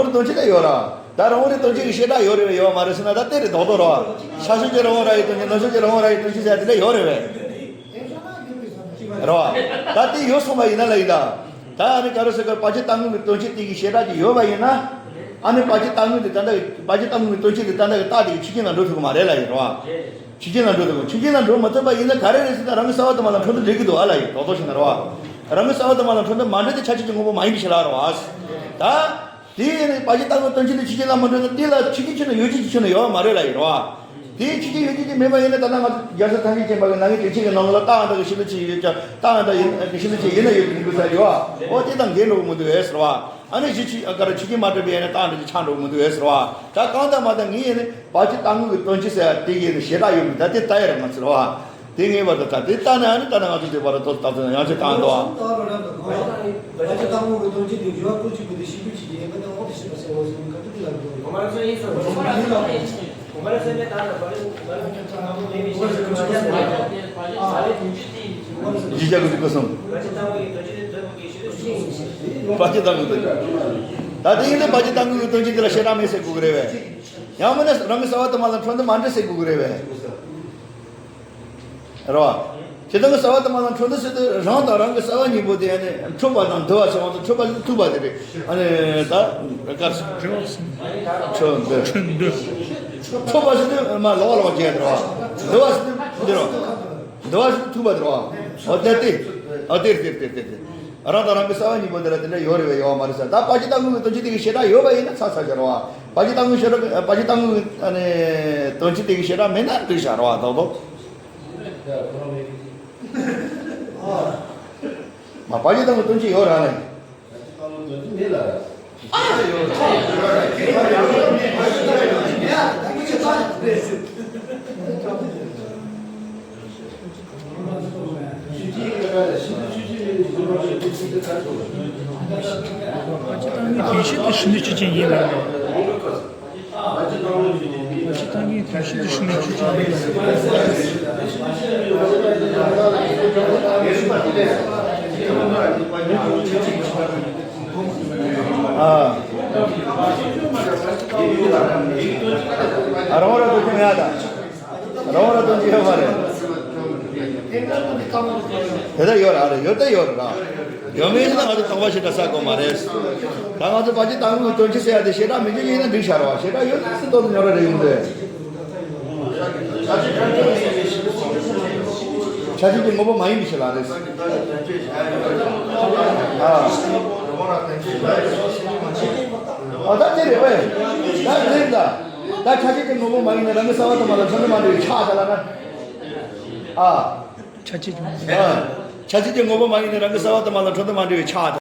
གི་དོན་སྤྱི་ལ་ཡོད་ར། ད་རང་དབང་གི་དོན་སྤྱི་གི་བྱེ་བྲག་ཡོད་རེད་བས་ཡོད་མ་རེད་ཟེར་ན་ད་དེ་རེད་རྡོག་རྡོག་ར། ཤར་ཕྱོགས་ཀྱི་རང་དབང་རང་གི་དོན་སྤྱི་ནུབ་ཕྱོགས་ཀྱི་རང་དབང་རང་གི་དོན་སྤྱི་ཟེར་དེ་འདྲ་ཡོད་རེད་བས། རེད་བ། ད་དེ་ཡོད་སོང་བ་ཡིན་ན་ལ་ཡིན་ད། ད་ཨ་ནི་ག་རེ་ཟེར་གི་བར་ཆད་རྟག་དངོས་ཀྱི་དོན་སྤྱི་དེ་གི་བྱེ་བྲག་ཅིག་ཡོད་པ་ཡིན་ན། ཨ་ནི་བར་ཆད་རྟག་དངོས་དེ་ད་ལྟ་བར་ཆད་རྟག་དངོས་ཀྱི་དོན་སྤྱི་དེ་ད་ལྟ་གི་རྟགས་དེ་གི་ཆོས་ཅན་ལ་འགྲོ་ཐུབ་ཀྱི་མ་རེད་ལ་ཡིན་རེད་བ། ཆོས་ཅན་ལ་འགྲོ་ཐུབ་ཀྱི་ཆོས་ཅན་ལ་འགྲོ་མ་ཐུབ་པ་ཡིན་ན་ག་རེ་རེད་ཟེར་ན་རང་གི་གསལ་བ་དུ་མ་ལ་འཕྲོ་འདུ་འགྲིག་གི་འདུག་ཨ་ལ་ཡིན་རྡོག་རྡོག་བྱས་ན་རེད་བ། རང་གི་གསལ་བ་དུ་མ་ལ་འཕྲོ་འདུ་མ་འགྲིག་དེ་ཁྱད་ཆོས་ཀྱི་དངོས་པོ་མ་ཡིན་པའི་ཕྱིར་ལ་རེད་བ། ད། དེ་ཡིན་ན་བར་ཆད་རྟག་དངོས་དོན་སྤྱི་དེ་ཆོས་ཅན་ལ་མི་འགྲོ་ན་དེ་ལ་ཆོས་ཅན་ཁྱོན་ནས་ཡོད་ཅིག་ཁྱོན་ནས་ཡོད་མ་རེད་ལ་ཡིན་རེད་བ། དེ་ཆོས་ཅན་ཡོད་ཅིག་ཅིག་མེད་པ་ཡིན་ན་ད་ལྟ་ང་ཚོ་རྒྱལ་སྲས་ཐམས་ཅད་མཁྱེན་པ་གི་ནང་གི་དྲན་ཤེས་ཀྱི་ནང་ལ་རྟགས་འདྲ་གི་ཤེས་ལུགས་ཅིག་ཡོད་ཀྱང་རྟགས་འདྲ་ཡིན་གི་ཤེས་ལུགས་ཅིག་ཡིན་ན་ཡོད་ཀྱི་མི་འདུག་ས་ཡོད་བ། འོ་དེ་དང་འགལ་འགྲོ་གི་མི་འདུག་ཨེ་ཟེར་བ། ཨ་ནི་གཞི་ཆོས་ག་རེ་ཆོས་ཅན་མ་གྲུབ་པའི་ཡིན་ན་རྟགས་འདྲ་ཅིག་ཆགས་འགྲོ་གི་མི་འདུག་ཨེ་ཟེར་བ། ད་གང་ལྟར་མ་ལྟར་ངས་ཡིན་ན་བར་ཆད་རྟག་དངོས་ཀྱི་དོན་སྤྱི་ཟེར་བ་དེ་གི་ཡིན་ན་བྱེ་བྲག་ཡོད་མི་ད་དེ་ལྟ་ཡི་རེད་མ་ཟེར་བ། དེ་ངེས་པར་དུ་ད་དེ་ལྟ་ནས་ཨ་ནི་ད་ནི་ང་ཚོ་འདི་བར་དུ་ད་ཚོད་ཡང་ཆེ་བཏང་འདུག་ཨ། ཡིག་ཆ་ཀུན་ཀུན་སོང་། བར་ཆད་རྟག་དངོས་ཀྱི་དོན་སྤྱི། ད་དེ་ཡིན་ན་བར་ཆད་རྟག་དངོས་ཀྱི་དོན་སྤྱི་དེ་ལ་བྱེ་བྲག་མེད་ཟེར་དགོས་ཀྱི་རེད་བས། ཡང་མིན་ན་རང་གི་གསལ་བ་དུ་མ་ལ་འཕྲོ་འདུ་མ་འགྲིག་ཟེར་དགོས་ཀྱི་རེད་བས། རེད་བ། ཇི་ལྟར་གསལ་བ་དུ་མ་ལ་འཕྲོ་འདུ་ཟེར་དུས་རང་དང་རང་གི་གསལ་བ་གཉིས་པོ་དེ་ཨ་ནི་འཕྲོད་པ་དང་འདུ་བ་ཟེར་བ་དང་འཕྲོད་པ་ཟེར་དུས་མཐུན་པ་དེ་རེད། ཨ་ནི་ད་ག་རེ་ཟེར། འཕྲོད་འདུ། འཕྲོད་པ་ཟེར་དུས་མ་ལོག་ལོག་བྱས་དེ་རེད་བ། འདུ་བ་ཟེར་དུས་འདི་རེད་བ། འདུ་བ་ཟེར་དུས་མཐུན་པ་དེ་རེད་བ། འོ་དེ་དེ། ཨ་དེ་རེད་དེ་རེད་དེ་རེད་དེ། རང་དང་རང་གི་གསལ་བ་གཉིས་པོ་འདི་ལ་དེ་འདྲ་ཡོད་རེད་བས་ཡོད་མ་རེད་ཟེར། ད་བར་ཆད་རྟག་དངོས་ཀྱི་དོན་སྤྱི་དེ་གི་བྱེ་བྲག་ཡོད་པ་ཡིན་ན་ཚར་ཚར་བྱ་རེད་བ། བར་ཆད་རྟག་དངོས་བྱེ་བྲག་བར་ཆད་རྟག་དངོས་ཀྱི་ཨ་ནི་དོན་སྤྱི་དེ་གི་བྱེ་བྲག་མེད་ན་འགྲིག་བྱ་རེད་བ་རྡོག་རྡོག་མ་པ་ཅི་དང་གི་དོན་ཅི་ཡོད་ར་ལེ། ཨ་ཅི་ད་ངའི་དོན་ཤེས་དེ་ཤི་ནི་ཆུ་ཅན་ཡིན་ལ་ནི། ཨ་ཅི་ད་ངའི་དོན་ཤེས་དེ་ཤི་ནི་ཆུ་ཅན་ཡིན་ལ་ནི། ཨ། ཨ་རང་ར་དུ་ཁྱོད་ཡ་ད། རང་ར་དོན་གྱི་ཡོད་མ་རེད། དེ་ལྟར་ཡོད་ར་རེད། ཡོད་ད་ཡོད་ར། ཡོད་མེད་ན་ང་ཚོ་དོགས་པ་ཞིག་འདྲ་ས་གོ་མ་རེད། ད་ང་ཚོ་པ་ཅི་དང་གི་དོན་ཅི་ཟེར་ཡ་དེ་ཞེ་དྲག་མི་འཇིགས་ཡིན་ན་འགྲིག་ཤར་བ། ཞེ་དྲག་ཡོད་ན་སྲིད་དོན་དུ་ཉོ་ར་རེད་ཡོང་དེ། ཆ་ཤས་ཀྱི་དངོས་པོ་མ་ཡིན་པའི་ཕྱིར་ལ་རེད། ཨ། ཨ་ད་དེ་རེད་བས། ད་དེ་ད། ད་ཆ་ཤས་ཀྱི་དངོས་པོ་མ་ཡིན་ན་རང་གི་གསལ་བ་དུ་མ་ལ་འཕྲོད་དུ་མ་འགྲོ་བའི་ཆ་ད་ལ་ན། ཨ། ཆ་ཤས་ཀྱི། ཨ། ཆ་ཤས་ཀྱི་དངོས་པོ་མ་ཡིན་ན་རང་གི་གསལ་བ་དུ་མ་ལ་འཕྲོད་དུ་མ་འགྲོ་བའི་ཆ་ད།